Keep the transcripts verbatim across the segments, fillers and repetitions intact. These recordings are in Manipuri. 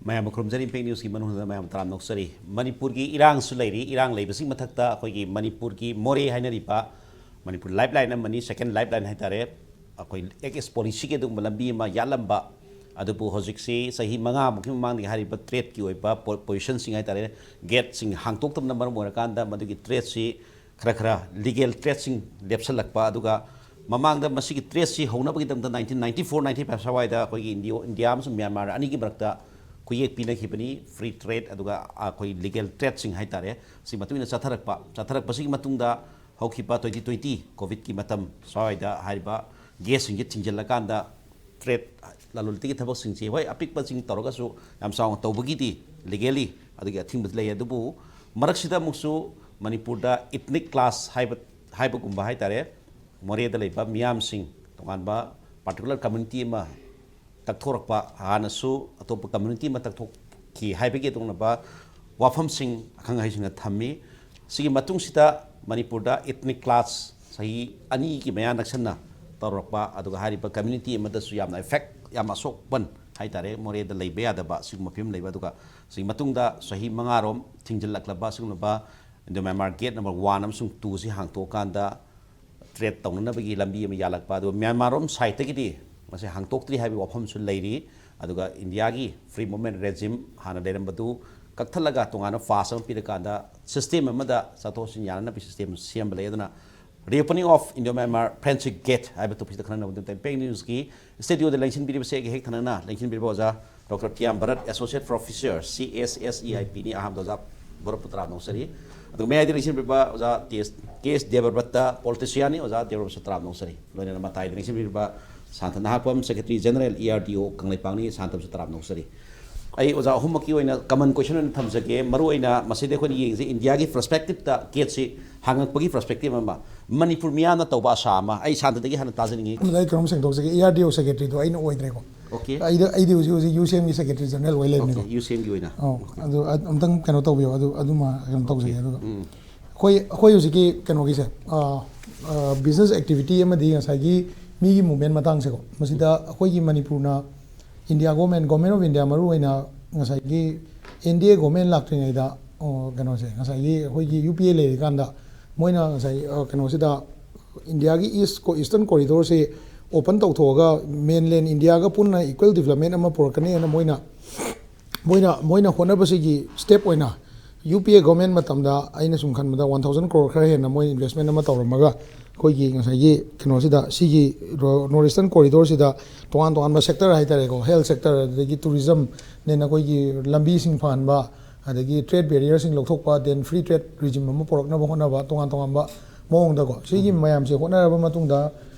ꯃꯌꯥꯝꯕꯨ ꯈꯨꯔꯨꯝꯖꯔꯤ꯫ ꯏꯝꯄꯦꯛ ꯅ꯭ꯌꯨꯁꯀꯤ ꯃꯅꯨꯡꯗ ꯃꯌꯥꯝ ꯇꯔꯥꯝꯅ ꯑꯣꯛꯆꯔꯤ꯫ ꯃꯅꯤꯄꯨꯔꯒꯤ ꯏꯔꯥꯡꯁꯨ ꯂꯩꯔꯤ꯫ ꯏꯔꯥꯡ ꯂꯩꯕꯁꯤꯒꯤ ꯃꯊꯛꯇ ꯑꯩꯈꯣꯏꯒꯤ ꯃꯅꯤꯄꯨꯔꯒꯤ ꯃꯣꯔꯦ ꯍꯥꯏꯅꯔꯤꯕ ꯃꯅꯤꯄꯨꯔ ꯂꯥꯏꯐ ꯂꯥꯏꯟ ꯑꯃꯅꯤ, ꯁꯦꯀꯦꯟ ꯂꯥꯏꯐ ꯂꯥꯏꯟ ꯍꯥꯏꯇꯥꯔꯦ꯫ ꯑꯩꯈꯣꯏ ꯑꯦꯛꯁ ꯄꯣꯂꯤꯁꯤꯒꯤ ꯑꯗꯨꯒꯨꯝꯕ ꯂꯝꯕꯤ ꯑꯃ ꯌꯥꯠꯂꯝꯕ, ꯑꯗꯨꯕꯨ ꯍꯧꯖꯤꯛꯁꯤ ꯆꯍꯤ ꯃꯉꯥꯃꯨꯛꯀꯤ ꯃꯃꯥꯡꯗꯒꯤ ꯍꯥꯏꯔꯤꯕ ꯇ꯭ꯔꯦꯗꯀꯤ ꯑꯣꯏꯕ ꯄꯣ-, ꯄꯣꯖꯤꯁꯟꯁꯤꯡ ꯍꯥꯏꯇꯥꯔꯦ, ꯒꯦꯠꯁꯤꯡ ꯍꯥꯡꯇꯣꯛꯇꯕꯅ ꯃꯔꯝ ꯑꯣꯏꯔꯀꯥꯟꯗ ꯃꯗꯨꯒꯤ ꯇ꯭ꯔꯦꯗꯁꯤ ꯈꯔ ꯈꯔ ꯂꯤꯒꯦꯜ ꯇ꯭ꯔꯦꯗꯁꯤꯡ ꯂꯦꯞꯁꯤꯜꯂꯛꯄ, ꯑꯗꯨꯒ ꯃꯃꯥꯡꯗ ꯃꯁꯤꯒꯤ ꯇ꯭ꯔꯦꯗꯁꯤ ꯍꯧꯅꯕꯒꯤꯗꯃꯛꯇ nineteen ninety four ninety five ꯁ꯭ꯋꯥꯏꯗ ꯑꯩꯈꯣꯏꯒꯤ ꯏꯟꯗꯤꯌꯣ-, ꯏꯟꯗꯤꯌꯥ ꯑꯃꯁꯨꯡ ꯃ꯭ꯌꯥꯟꯃꯥꯔ ꯑꯅꯤꯒꯤ ꯃꯔꯛꯇ ꯈꯨꯌꯦꯛ ꯄꯤꯅꯈꯤꯕꯅꯤ꯫ ꯐ꯭ꯔꯤ ꯇ꯭ꯔꯦꯗ ꯑꯗꯨꯒ ꯑꯩꯈꯣꯏ ꯂꯤꯒꯦꯜ ꯇ꯭ꯔꯦꯗꯁꯤꯡ ꯍꯥꯏꯇꯥꯔꯦ, ꯁꯤ ꯃꯇꯨꯡ ꯏꯟꯅ ꯆꯠꯊꯔꯛꯄ, ꯆꯠꯊꯔꯛꯄꯁꯤꯒꯤ ꯃꯇꯨꯡꯗ ꯍꯧꯈꯤꯕ ꯇ꯭ꯋꯦꯟꯇꯤ ꯇ꯭ꯋꯦꯟꯇꯤ ꯀꯣꯚꯤꯗꯀꯤ ꯃꯇꯝ ꯁ꯭ꯋꯥꯏꯗ ꯍꯥꯏꯔꯤꯕ ꯒꯦꯠꯁꯤꯡꯁꯦ ꯊꯤꯡꯖꯤꯜꯂꯀꯥꯟꯗ ꯇ꯭ꯔꯦꯗ, ꯂꯂꯣꯟ ꯏꯇꯤꯛꯀꯤ ꯊꯕꯛꯁꯤꯡꯁꯤ, ꯍꯣꯏ, ꯑꯄꯤꯛꯄꯁꯤꯡ ꯇꯧꯔꯒꯁꯨ ꯌꯥꯝ ꯆꯥꯎꯅ ꯇꯧꯕꯒꯤꯗꯤ ꯂꯤꯒꯦꯜꯂꯤ ꯑꯗꯨꯒꯤ ꯑꯊꯤꯡꯕꯗꯤ ꯂꯩ꯫ ꯑꯗꯨꯕꯨ ꯃꯔꯛꯁꯤꯗ ꯑꯃꯨꯛꯁꯨ ꯃꯅꯤꯄꯨꯔꯗ ꯏꯊꯅꯤꯛ ꯀ꯭ꯂꯥꯁ ꯍꯥꯏꯕ, ꯍꯥꯏꯕꯒꯨꯝꯕ ꯍꯥꯏꯇꯥꯔꯦ, ꯃꯣꯔꯦꯗ ꯂꯩꯕ ꯃꯤꯌꯥꯝꯁꯤꯡ, ꯇꯣꯉꯥꯟꯕ ꯄꯥꯔꯇꯤꯀꯨꯂꯔ ꯀꯝꯃ꯭ꯌꯨꯅꯤꯇꯤ ꯑꯃ ꯇꯛꯊꯣꯔꯛꯄ, ꯍꯥꯟꯅꯁꯨ ꯑꯇꯣꯞꯄ ꯀꯝꯃ꯭ꯌꯨꯅꯤꯇꯤ ꯑꯃ ꯇꯛꯊꯣꯛꯈꯤ ꯍꯥꯏꯕꯒꯤ ꯑꯗꯨꯒꯨꯝꯂꯕ ꯋꯥꯐꯝꯁꯤꯡ ꯑꯈꯪ ꯑꯍꯩꯁꯤꯡꯅ ꯊꯝꯃꯤ꯫ ꯁꯤꯒꯤ ꯃꯇꯨꯡꯁꯤꯗ ꯃꯅꯤꯄꯨꯔꯗ ꯏꯊꯅꯤꯛ ꯀ꯭ꯂꯥꯁ ꯆꯍꯤ ꯑꯅꯤꯒꯤ ꯃꯌꯥ ꯅꯛꯁꯟꯅ ꯇꯧꯔꯛꯄ, ꯑꯗꯨꯒ ꯍꯥꯏꯔꯤꯕ ꯀꯝꯃ꯭ꯌꯨꯅꯤꯇꯤ ꯑꯃꯗꯁꯨ ꯌꯥꯝꯅ ꯏꯐꯦꯛ, ꯌꯥꯝꯅ ꯑꯁꯣꯛꯄꯟ ꯍꯥꯏꯇꯥꯔꯦ, ꯃꯣꯔꯦꯗ ꯂꯩꯕ ꯌꯥꯗꯕ ꯁꯤꯒꯨꯝꯕ ꯐꯤꯕꯝ ꯂꯩꯕ, ꯑꯗꯨꯒ ꯁꯤꯒꯤ ꯃꯇꯨꯡꯗ ꯆꯍꯤ ꯃꯉꯥꯔꯣꯝ ꯊꯤꯡꯖꯤꯜꯂꯛꯂꯕ ꯁꯤꯒꯨꯝꯂꯕ Indo Myanmar gate number one ꯑꯃꯁꯨꯡ ꯇꯨꯁꯤ ꯍꯥꯡꯇꯣꯛꯑꯀꯥꯟꯗ ꯇ꯭ꯔꯦꯗ ꯇꯧꯅꯅꯕꯒꯤ ꯂꯝꯕꯤ ꯑꯃ ꯌꯥꯜꯂꯛꯄ, ꯑꯗꯨꯒ ꯃ꯭ꯌꯥꯟꯃꯥꯔ ꯔꯣꯝ ꯁꯥꯏꯠꯇꯒꯤꯗꯤ ꯃꯁꯤ ꯍꯥꯡꯇꯣꯛꯇ꯭ꯔꯤ ꯍꯥꯏꯕꯒꯤ ꯋꯥꯐꯝꯁꯨ ꯂꯩꯔꯤ꯫ ꯑꯗꯨꯒ ꯏꯟꯗꯤꯌꯥꯒꯤ ꯐ꯭ꯔꯤ ꯃꯨꯚꯃꯦꯟ ꯔꯦꯖꯤꯝ ꯍꯥꯟꯅ ꯂꯩꯔꯝꯕꯗꯨ ꯀꯛꯊꯠꯂꯒ ꯇꯣꯉꯥꯟꯕ ꯐꯥꯁ ꯑꯃ ꯄꯤꯔꯀꯥꯟꯗ ꯁꯤꯁꯇꯦꯝ ꯑꯃꯗ ꯆꯠꯊꯣꯛ ꯆꯠꯁꯤꯟ ꯌꯥꯅꯅꯕꯒꯤ ꯁꯤꯁꯇꯦꯝ ꯁꯦꯝꯕ ꯂꯩ꯫ ꯑꯗꯨꯅ Reopening of Indo-Myanmar Friendship Gate ꯍꯥꯏꯕ ꯇꯣꯄꯤꯛꯁꯤꯗ ꯈꯟꯅꯅꯕ ꯏꯝꯄꯦꯛ ꯅ꯭ꯌꯨꯁꯀꯤ ꯁ꯭ꯇꯨꯗꯤꯑꯣꯗ ꯂꯦꯡꯁꯤꯟꯕꯤꯔꯤꯕꯁꯦ ꯑꯩꯒꯤ ꯍꯦꯛ ꯊꯪꯅꯅ ꯂꯦꯡꯁꯤꯟꯕꯤꯔꯤꯕ ꯑꯣꯖꯥ doctor Tiyam Bharat, associate professor, C S S E ꯑꯥꯏ ꯄꯤꯅꯤ꯫ ꯑꯍꯥꯟꯕꯗ ꯑꯣꯖꯥ ꯚꯔꯠꯄꯨ ꯇꯔꯥꯝꯅ ꯑꯣꯛꯆꯔꯤ꯫ ꯑꯗꯨꯒ ꯃꯌꯥꯏꯗ ꯂꯦꯡꯁꯤꯟꯕꯤꯔꯤꯕ ꯑꯣꯖꯥ ꯇꯤ ꯑꯦꯁ, ꯀꯦ ꯑꯦꯁ ꯗꯦꯕꯕ꯭ꯔꯠꯇ, ꯄꯣꯂꯤꯇꯤꯁꯤꯌꯥꯟꯅꯤ, ꯑꯣꯖꯥ ꯗꯦꯕꯕ꯭ꯔꯠꯁꯨ ꯇꯔꯥꯝꯅ ꯑꯣꯛꯆꯔꯤ꯫ ꯂꯣꯏꯅꯅ ꯃꯇꯥꯏꯗ ꯂꯦꯡꯁꯤꯟꯕꯤꯔꯤꯕ Santa Nahakpam, secretary general, E R D O ꯀꯪꯂꯩꯄꯥꯛꯅꯤ, ꯁꯥꯟꯇꯝꯁꯨ ꯇꯔꯥꯝꯅ ꯑꯣꯛꯆꯔꯤ꯫ ꯑꯩ ꯑꯣꯖꯥ ꯑꯍꯨꯝꯃꯛꯀꯤ ꯑꯣꯏꯅ ꯀꯃꯟ ꯀꯣꯏꯁꯟ ꯑꯣꯏꯅ ꯊꯝꯖꯒꯦ꯫ ꯃꯔꯨꯑꯣꯏꯅ ꯃꯁꯤꯗ ꯑꯩꯈꯣꯏꯅ ꯌꯦꯡꯁꯦ, ꯏꯟꯗꯤꯌꯥꯒꯤ ꯄꯔꯁꯄꯦꯛꯇꯤꯞꯇ ꯒꯦꯠꯁꯤ ꯍꯥꯡꯉꯛꯄꯒꯤ ꯄꯔꯁꯄꯦꯛꯇꯤꯞ ꯑꯃ, ꯃꯅꯤꯄꯨꯔ ꯃꯤꯌꯥꯝꯅ ꯇꯧꯕ ꯑꯁꯥ ꯑꯃ꯫ ꯑꯩ ꯁꯥꯟꯇꯗꯒꯤ ꯍꯥꯟꯅ ꯇꯥꯖꯅꯤꯡꯉꯤ꯫ ꯑꯗꯨꯗ ꯑꯩ ꯀꯩꯅꯣꯝ ꯁꯦꯡꯗꯣꯛꯆꯒꯦ, ꯏ ꯑꯥꯔ ꯗꯤ ꯑꯣ ꯁꯦꯀ꯭ꯔꯦꯇꯔꯤꯗꯣ ꯑꯩꯅ ꯑꯣꯏꯗ꯭ꯔꯦꯀꯣ꯫ ꯑꯣꯀꯦ꯫ ꯑꯩꯗ-, ꯑꯩꯗꯤ ꯍꯧꯖꯤꯛ ꯍꯧꯖꯤꯛ ꯌꯨ ꯁꯤ ꯑꯦꯝꯒꯤ ꯁꯦꯀ꯭ꯔꯦꯇꯔꯤ ꯖꯦꯅꯔꯦꯜ ꯑꯣꯏ ꯂꯩꯕꯅꯦꯀꯣ꯫ ꯑꯣꯀꯦ, ꯌꯨ ꯁꯤ ꯑꯦꯝꯒꯤ ꯑꯣꯏꯅ꯫ ꯑꯧ, ꯑꯣꯀꯦ꯫ ꯑꯗꯨ ꯑ-, ꯑꯝꯇꯪ ꯀꯩꯅꯣ ꯇꯧꯕꯤꯌꯣ, ꯑꯗꯨ, ꯑꯗꯨꯃ ꯀꯩꯅꯣ ꯇꯧꯖꯒꯦ꯫ ꯑꯗꯨꯒ ꯎꯝ꯫ ꯑꯩꯈꯣꯏ, ꯑꯩꯈꯣꯏ ꯍꯧꯖꯤꯛꯀꯤ ꯀꯩꯅꯣꯒꯤꯁꯦ, ꯑ, ꯑ, ꯕꯤꯖꯤꯅꯦꯁ ꯑꯦꯛꯇꯤꯚꯤꯇꯤ ꯑꯃꯗꯤ ꯉꯁꯥꯏꯒꯤ ꯃꯤꯒꯤ ꯃꯨꯚꯃꯦꯟ ꯃꯇꯥꯡꯁꯦꯀꯣ, ꯃꯁꯤꯗ ꯑꯩꯈꯣꯏꯒꯤ ꯃꯅꯤꯄꯨꯔꯅ India government, government of India ꯃꯔꯨꯑꯣꯏꯅ ꯉꯁꯥꯏꯒꯤ ꯑꯦꯟ ꯗꯤ ꯑꯦ ꯒꯣꯔꯃꯦꯟ ꯂꯥꯛꯇ꯭ꯔꯤꯉꯩꯗ, ꯑꯣ, ꯀꯩꯅꯣꯁꯦ, ꯉꯁꯥꯏꯒꯤ ꯑꯩꯈꯣꯏꯒꯤ ꯌꯨ ꯄꯤ ꯑꯦ ꯂꯩꯔꯤꯀꯥꯟꯗ ꯃꯣꯏꯅ ꯉꯁꯥꯏ, ꯑ, ꯀꯩꯅꯣꯁꯤꯗ ꯏꯟꯗꯤꯌꯥꯒꯤ ꯏꯁ ꯀꯣ-, ꯏꯁꯇꯔꯟ ꯀꯣꯔꯤꯗꯣꯔꯁꯤ ꯑꯣꯄꯟ ꯇꯧꯊꯣꯛꯑꯒ ꯃꯦꯟꯂꯦꯟ ꯏꯟꯗꯤꯌꯥꯒ ꯄꯨꯟꯅ ꯏꯀ꯭ꯋꯦꯜ ꯗꯤꯕꯂꯞꯃꯦꯟ ꯑꯃ ꯄꯨꯔꯛꯀꯅꯤ ꯍꯥꯏꯅ ꯃꯣꯏꯅ, ꯃꯣꯏꯅ, ꯃꯣꯏꯅ ꯍꯣꯠꯅꯕꯁꯤꯒꯤ ꯁ꯭ꯇꯦꯞ ꯑꯣꯏꯅ ꯌꯨ ꯄꯤ ꯑꯦ ꯒꯣꯔꯃꯦꯟ ꯃꯇꯝꯗ ꯑꯩꯅ ꯁꯨꯝ ꯈꯟꯕꯗ ꯋꯥꯟ ꯊꯥꯎꯖꯟ ꯀ꯭ꯔꯣꯔ ꯈꯔ ꯍꯦꯟꯅ ꯃꯣꯏ ꯏꯟꯚꯦꯁꯃꯦꯟ ꯑꯃ ꯇꯧꯔꯝꯃꯒ ꯑꯩꯈꯣꯏꯒꯤ ꯉꯁꯥꯏꯒꯤ ꯀꯩꯅꯣꯁꯤꯗ, ꯁꯤꯒꯤ ꯅꯣꯔꯠ ꯏꯁꯇꯔꯟ ꯀꯣꯔꯤꯗꯣꯔꯁꯤꯗ ꯇꯣꯉꯥꯟ ꯇꯣꯉꯥꯟꯕ ꯁꯦꯛꯇꯔ ꯍꯥꯏꯇꯥꯔꯦꯀꯣ, ꯍꯦꯜꯊ ꯁꯦꯛꯇꯔ, ꯑꯗꯒꯤ ꯇꯨꯔꯤꯖꯝ, ꯅꯦꯅ ꯑꯩꯈꯣꯏꯒꯤ ꯂꯝꯕꯤꯁꯤꯡ ꯐꯍꯟꯕ, ꯑꯗꯒꯤ ꯇ꯭ꯔꯦꯗ ꯕꯦꯔꯤꯌꯔꯁꯤꯡ ꯂꯧꯊꯣꯛꯄ, then free trade regime ꯑꯃ ꯄꯨꯔꯛꯅꯕ ꯍꯣꯠꯅꯕ, ꯇꯣꯉꯥꯟ ꯇꯣꯉꯥꯟꯕ ꯃꯑꯣꯡꯗꯀꯣ, ꯁꯤꯒꯤ ꯃꯌꯥꯝꯁꯦ ꯍꯣꯠꯅꯔꯕ ꯃꯇꯨꯡꯗ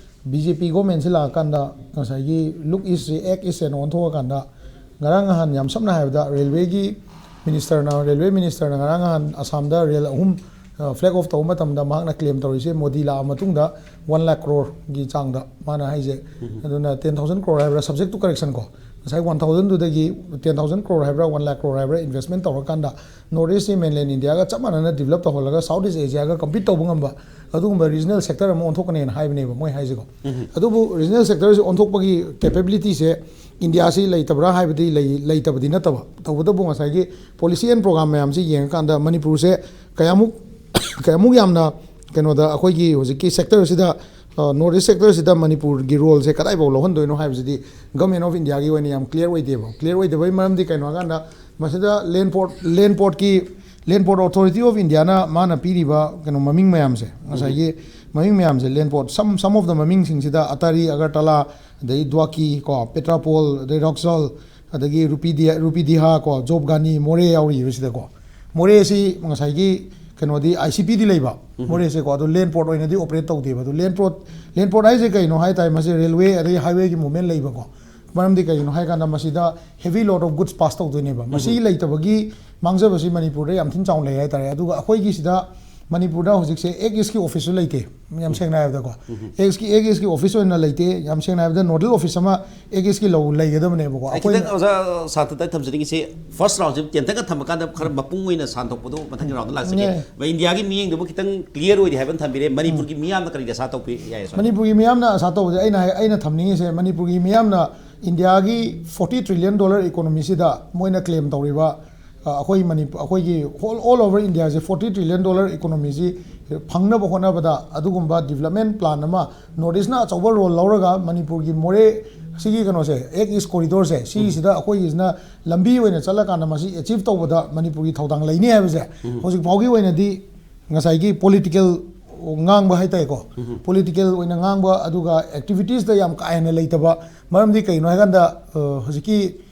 ꯕꯤ ꯖꯦ ꯄꯤ ꯒꯣꯔꯃꯦꯟꯁꯤ ꯂꯥꯛꯑꯀꯥꯟꯗ ꯉꯁꯥꯏꯒꯤ look east, act east ꯍꯥꯏꯅ ꯑꯣꯟꯊꯣꯛꯑꯀꯥꯟꯗ, ꯉꯔꯥꯡ ꯅꯍꯥꯟ ꯌꯥꯝ ꯁꯝꯅ ꯍꯥꯏꯔꯕꯗ ꯔꯦꯜꯋꯦꯒꯤ ꯃꯤꯅꯤꯁꯇꯔꯅ, ꯔꯦꯜꯋꯦ ꯃꯤꯅꯤꯁꯇꯔꯅ ꯉꯔꯥꯡ ꯅꯍꯥꯟ ꯑꯁꯥꯝꯗ ꯔꯦꯜ ꯑꯍꯨꯝ ꯐ꯭ꯂꯦꯒ ꯑꯣꯐ ꯇꯧꯕ ꯃꯇꯝꯗ ꯃꯍꯥꯛꯅ ꯀ꯭ꯂꯦꯝ ꯇꯧꯔꯤꯁꯦ ꯃꯣꯗꯤ ꯂꯥꯛꯑ ꯃꯇꯨꯡꯗ ꯋꯥꯟ ꯂꯥꯛ ꯀ꯭ꯔꯣꯔꯒꯤ ꯆꯥꯡꯗ ꯃꯥꯅ ꯍꯥꯏꯁꯦ꯫ ꯑꯗꯨꯅ ꯇꯦꯟ ꯊꯥꯎꯖꯟ ꯀ꯭ꯔꯣꯔ ꯍꯥꯏꯕ꯭ꯔꯥ, subject to correction ꯀꯣ, ꯉꯁꯥꯏ ꯋꯥꯟ ꯊꯥꯎꯖꯟꯗꯨꯗꯒꯤ ꯇꯦꯟ ꯊꯥꯎꯖꯟ ꯀ꯭ꯔꯣꯔ ꯍꯥꯏꯕ꯭ꯔꯥ, ꯋꯥꯟ ꯂꯥꯛ ꯀ꯭ꯔꯣꯔ ꯍꯥꯏꯕ꯭ꯔꯥ ꯏꯟꯚꯦꯁꯃꯦꯟ ꯇꯧꯔꯀꯥꯟꯗ ꯅꯣꯔꯠ ꯏꯁꯁꯤ ꯃꯦꯟꯂꯦꯟ ꯏꯟꯗꯤꯌꯥꯒ ꯆꯞ ꯃꯥꯟꯅꯅ ꯗꯤꯕꯂꯞ ꯇꯧꯍꯜꯂꯒ ꯁꯥꯎꯠ ꯏꯁ ꯑꯦꯁꯤꯌꯥꯒ ꯀꯝꯄꯤꯠ ꯇꯧꯕ ꯉꯝꯕ ꯑꯗꯨꯒꯨꯝꯕ ꯔꯤꯖꯅꯦꯜ ꯁꯦꯛꯇꯔ ꯑꯃ ꯑꯣꯟꯊꯣꯛꯀꯅꯦꯅ ꯍꯥꯏꯕꯅꯦꯕ ꯃꯣꯏ ꯍꯥꯏꯁꯦꯀꯣ꯫ ꯑꯗꯨꯕꯨ ꯔꯤꯖꯅꯦꯜ ꯁꯦꯛꯇꯔꯁꯤ ꯑꯣꯟꯊꯣꯛꯄꯒꯤ ꯀꯦꯄꯦꯕꯤꯂꯤꯇꯤꯁꯦ ꯏꯟꯗꯤꯌꯥꯁꯤ ꯂꯩꯇꯕ꯭ꯔꯥ ꯍꯥꯏꯕꯗꯤ ꯂꯩ-, ꯂꯩꯇꯕꯗꯤ ꯅꯠꯇꯕ, ꯇꯧꯕꯇꯕꯨ ꯉꯁꯥꯏꯒꯤ ꯄꯣꯂꯤꯁꯤ ꯑꯦꯟ ꯄ꯭ꯔꯣꯒ꯭ꯔꯥꯝ ꯃꯌꯥꯝꯁꯤ ꯌꯦꯡꯉꯀꯥꯟꯗ ꯃꯅꯤꯄꯨꯔꯁꯦ ꯀꯌꯥꯃꯨꯛ, ꯀꯌꯥꯃꯨꯛ ꯌꯥꯝꯅ ꯀꯩꯅꯣꯗ ꯑꯩꯈꯣꯏꯒꯤ ꯍꯧꯖꯤꯛꯀꯤ ꯁꯦꯛꯇꯔꯁꯤꯗ, ꯅꯣꯔꯠ ꯏꯁ ꯁꯦꯛꯇꯔꯁꯤꯗ ꯃꯅꯤꯄꯨꯔꯒꯤ ꯔꯣꯜꯁꯦ ꯀꯗꯥꯏꯐꯥꯎ ꯂꯧꯍꯟꯗꯣꯏꯅꯣ ꯍꯥꯏꯕꯁꯤꯗꯤ ꯒꯃꯦꯟ ꯑꯣꯐ ꯏꯟꯗꯤꯌꯥꯒꯤ ꯑꯣꯏꯅ ꯌꯥꯝ ꯀ꯭ꯂꯤꯌꯥꯔ ꯑꯣꯏꯗꯦꯕ꯫ ꯀ꯭ꯂꯤꯌꯥꯔ ꯑꯣꯏꯗꯕꯒꯤ ꯃꯔꯝꯗꯤ ꯀꯩꯅꯣ ꯍꯥꯏꯀꯥꯟꯗ ꯃꯁꯤꯗ ꯂꯦꯟ ꯄꯣꯔꯠ, ꯂꯦꯟ ꯄꯣꯔꯠꯀꯤ, ꯂꯦꯟ ꯄꯣꯔꯠ ꯑꯣꯊꯣꯔꯤꯇꯤ ꯑꯣꯐ ꯏꯟꯗꯤꯌꯥꯅ ꯃꯥꯅ ꯄꯤꯔꯤꯕ ꯀꯩꯅꯣ ꯃꯃꯤꯡ ꯃꯌꯥꯝꯁꯦ, ꯉꯁꯥꯏꯒꯤ ꯃꯃꯤꯡ ꯃꯌꯥꯝꯁꯦ, ꯂꯦꯟ port, some, some of the ꯃꯃꯤꯡꯁꯤꯡꯁꯤꯗ ꯑꯇꯥꯔꯤ, Agartala, ꯑꯗꯩ ꯗ꯭ꯋꯥꯀꯤ ꯀꯣ, ꯄꯦꯇ꯭ꯔꯥꯄꯣꯜ, ꯑꯗꯩ ꯔꯣꯛꯁꯣꯜ, ꯑꯗꯒꯤ ꯔꯨꯄꯤꯗꯤ-, ꯔꯨꯄꯤꯗꯤꯍꯥ ꯀꯣ, ꯖꯣꯕꯒꯥꯅꯤ, ꯃꯣꯔꯦ ꯌꯥꯎꯔꯤꯕꯁꯤꯗꯀꯣ꯫ ꯃꯣꯔꯦꯁꯤ ꯉꯁꯥꯏꯒꯤ ꯀꯩꯅꯣꯗꯤ ꯑꯥꯏ ꯁꯤ ꯄꯤꯗꯤ ꯂꯩꯕ, ꯃꯣꯔꯦꯁꯦꯀꯣ, ꯑꯗꯣ ꯂꯦꯟ ꯄꯣꯔꯠ ꯑꯣꯏꯅꯗꯤ ꯑꯣꯄꯔꯦꯠ ꯇꯧꯗꯦꯕ꯫ ꯑꯗꯣ ꯂꯦꯟ ꯄꯣꯔꯠ, ꯂꯦꯟ ꯄꯣꯔꯠ ꯍꯥꯏꯁꯦ ꯀꯩꯅꯣ ꯍꯥꯏ ꯇꯥꯔꯦ, ꯃꯁꯤ ꯔꯦꯜꯋꯦ ꯑꯗꯩ ꯍꯥꯏꯋꯦꯒꯤ ꯃꯨꯞꯃꯦꯟ ꯂꯩꯕꯀꯣ꯫ ꯃꯔꯝꯗꯤ ꯀꯩꯒꯤꯅꯣ ꯍꯥꯏ ꯀꯥꯟꯗ ꯃꯁꯤꯗ heavy load of goods pass ꯇꯧꯗꯣꯏꯅꯦꯕ꯫ ꯃꯁꯤ ꯂꯩꯇꯕꯒꯤ ꯃꯥꯡꯖꯕꯁꯤ ꯃꯅꯤꯄꯨꯔꯗ ꯌꯥꯝ ꯊꯤꯅ ꯆꯥꯎꯅ ꯂꯩ ꯍꯥꯏ ꯇꯥꯔꯦ꯫ ꯑꯗꯨꯒ ꯑꯩꯈꯣꯏꯒꯤ ꯁꯤꯗ ꯃꯅꯤꯄꯨꯔꯗ ꯍꯧꯖꯤꯛꯁꯦ ꯑꯦꯛ ꯏꯁꯀꯤ ꯑꯣꯐꯤꯁꯁꯨ ꯂꯩꯇꯦ, ꯌꯥꯝ ꯁꯦꯡꯅ ꯍꯥꯏꯔꯕꯗꯀꯣ꯫ ꯑꯦꯛ ꯏꯁꯀꯤ, ꯑꯦꯛ ꯏꯁꯀꯤ ꯑꯣꯐꯤꯁ ꯑꯣꯏꯅ ꯂꯩꯇꯦ, ꯌꯥꯝ ꯁꯦꯡꯅ ꯍꯥꯏꯔꯕꯗ ꯅꯣꯗꯦꯜ ꯑꯣꯐꯤꯁ ꯑꯃ ꯑꯦꯛ ꯏꯁꯀꯤ ꯂꯧ-, ꯂꯩꯒꯗꯕꯅꯦꯕꯀꯣ꯫ ꯑꯩ ꯑꯩꯈꯣꯏꯅ ꯈꯤꯇꯪ ꯑꯣꯖꯥ ꯁꯥꯟꯇꯗ ꯊꯝꯖꯅꯤꯡꯉꯤꯁꯦ, ꯐꯥꯔꯁ ꯔꯥꯎꯟꯁꯦ ꯇꯦꯟꯇꯛꯅ ꯊꯝꯃꯀꯥꯟꯗ ꯈꯔ ꯃꯄꯨꯡ ꯑꯣꯏꯅ ꯁꯥꯟꯗꯣꯛꯄꯗꯣ ꯃꯊꯪꯒꯤ ꯔꯥꯎꯟꯗ ꯂꯥꯛꯆꯒꯦ꯫ ꯌꯥꯏ꯫ ꯑꯩꯈꯣꯏ ꯏꯟꯗꯤꯌꯥꯒꯤ ꯃꯤꯠꯌꯦꯡꯗꯕꯨ ꯈꯤꯇꯪ ꯀ꯭ꯂꯤꯌꯥꯔ ꯑꯣꯏꯗꯦ ꯍꯥꯏꯕ ꯑꯃ ꯊꯝꯕꯤꯔꯦ꯫ ꯃꯅꯤꯄꯨꯔꯒꯤ ꯃꯤꯌꯥꯝꯅ ꯀꯔꯤ ꯑꯁꯥ ꯇꯧꯕꯤ ꯌꯥꯏ, ꯁꯥꯔ? ꯃꯅꯤꯄꯨꯔꯒꯤ ꯃꯤꯌꯥꯝꯅ ꯑꯁꯥ ꯇꯧꯕꯁꯦ, ꯑꯩꯅ ꯍꯥꯏ-, ꯑꯩꯅ ꯊꯝꯅꯤꯡꯉꯤꯁꯦ, ꯃꯅꯤꯄꯨꯔꯒꯤ ꯃꯤꯌꯥꯝꯅ ꯏꯟꯗꯤꯌꯥꯒꯤ forty trillion dollar economyꯁꯤꯗ ꯃꯣꯏꯅ claim ꯇꯧꯔꯤꯕ, ꯑ, ꯑꯩꯈꯣꯏ ꯃꯅꯤꯄꯨꯔ, ꯑꯩꯈꯣꯏꯒꯤ whole, all over Indiaꯁꯦ forty trillion dollar economyꯁꯤ ꯐꯪꯅꯕ ꯍꯣꯠꯅꯕꯗ ꯑꯗꯨꯒꯨꯝꯕ development plan ꯑꯃ North Eastꯅ ꯑꯆꯧꯕ role ꯂꯧꯔꯒ ꯃꯅꯤꯄꯨꯔꯒꯤ ꯃꯣꯔꯦ ꯁꯤꯒꯤ ꯀꯩꯅꯣꯁꯦ, Act East Corridorꯁꯦ, ꯁꯤꯒꯤꯁꯤꯗ ꯑꯩꯈꯣꯏꯒꯤꯁꯤꯅ ꯂꯝꯕꯤ ꯑꯣꯏꯅ ꯆꯠꯂꯀꯥꯟꯗ ꯃꯁꯤ achieve ꯇꯧꯕꯗ ꯃꯅꯤꯄꯨꯔꯒꯤ ꯊꯧꯗꯥꯡ ꯂꯩꯅꯤ ꯍꯥꯏꯕꯁꯦ ꯍꯧꯖꯤꯛ ꯐꯥꯎꯒꯤ ꯑꯣꯏꯅꯗꯤ ꯉꯁꯥꯏꯒꯤ political ꯉꯥꯡꯕ ꯍꯥꯏꯇꯥꯔꯦꯀꯣ, political ꯑꯣꯏꯅ ꯉꯥꯡꯕ, ꯑꯗꯨꯒ activitiesꯇ ꯌꯥꯝ ꯀꯥ ꯍꯦꯟꯅ ꯂꯩꯇꯕ꯫ ꯃꯔꯝꯗꯤ ꯀꯩꯅꯣ ꯍꯥꯏꯀꯥꯟꯗ, ꯑ, ꯍꯧꯖꯤꯛꯀꯤ,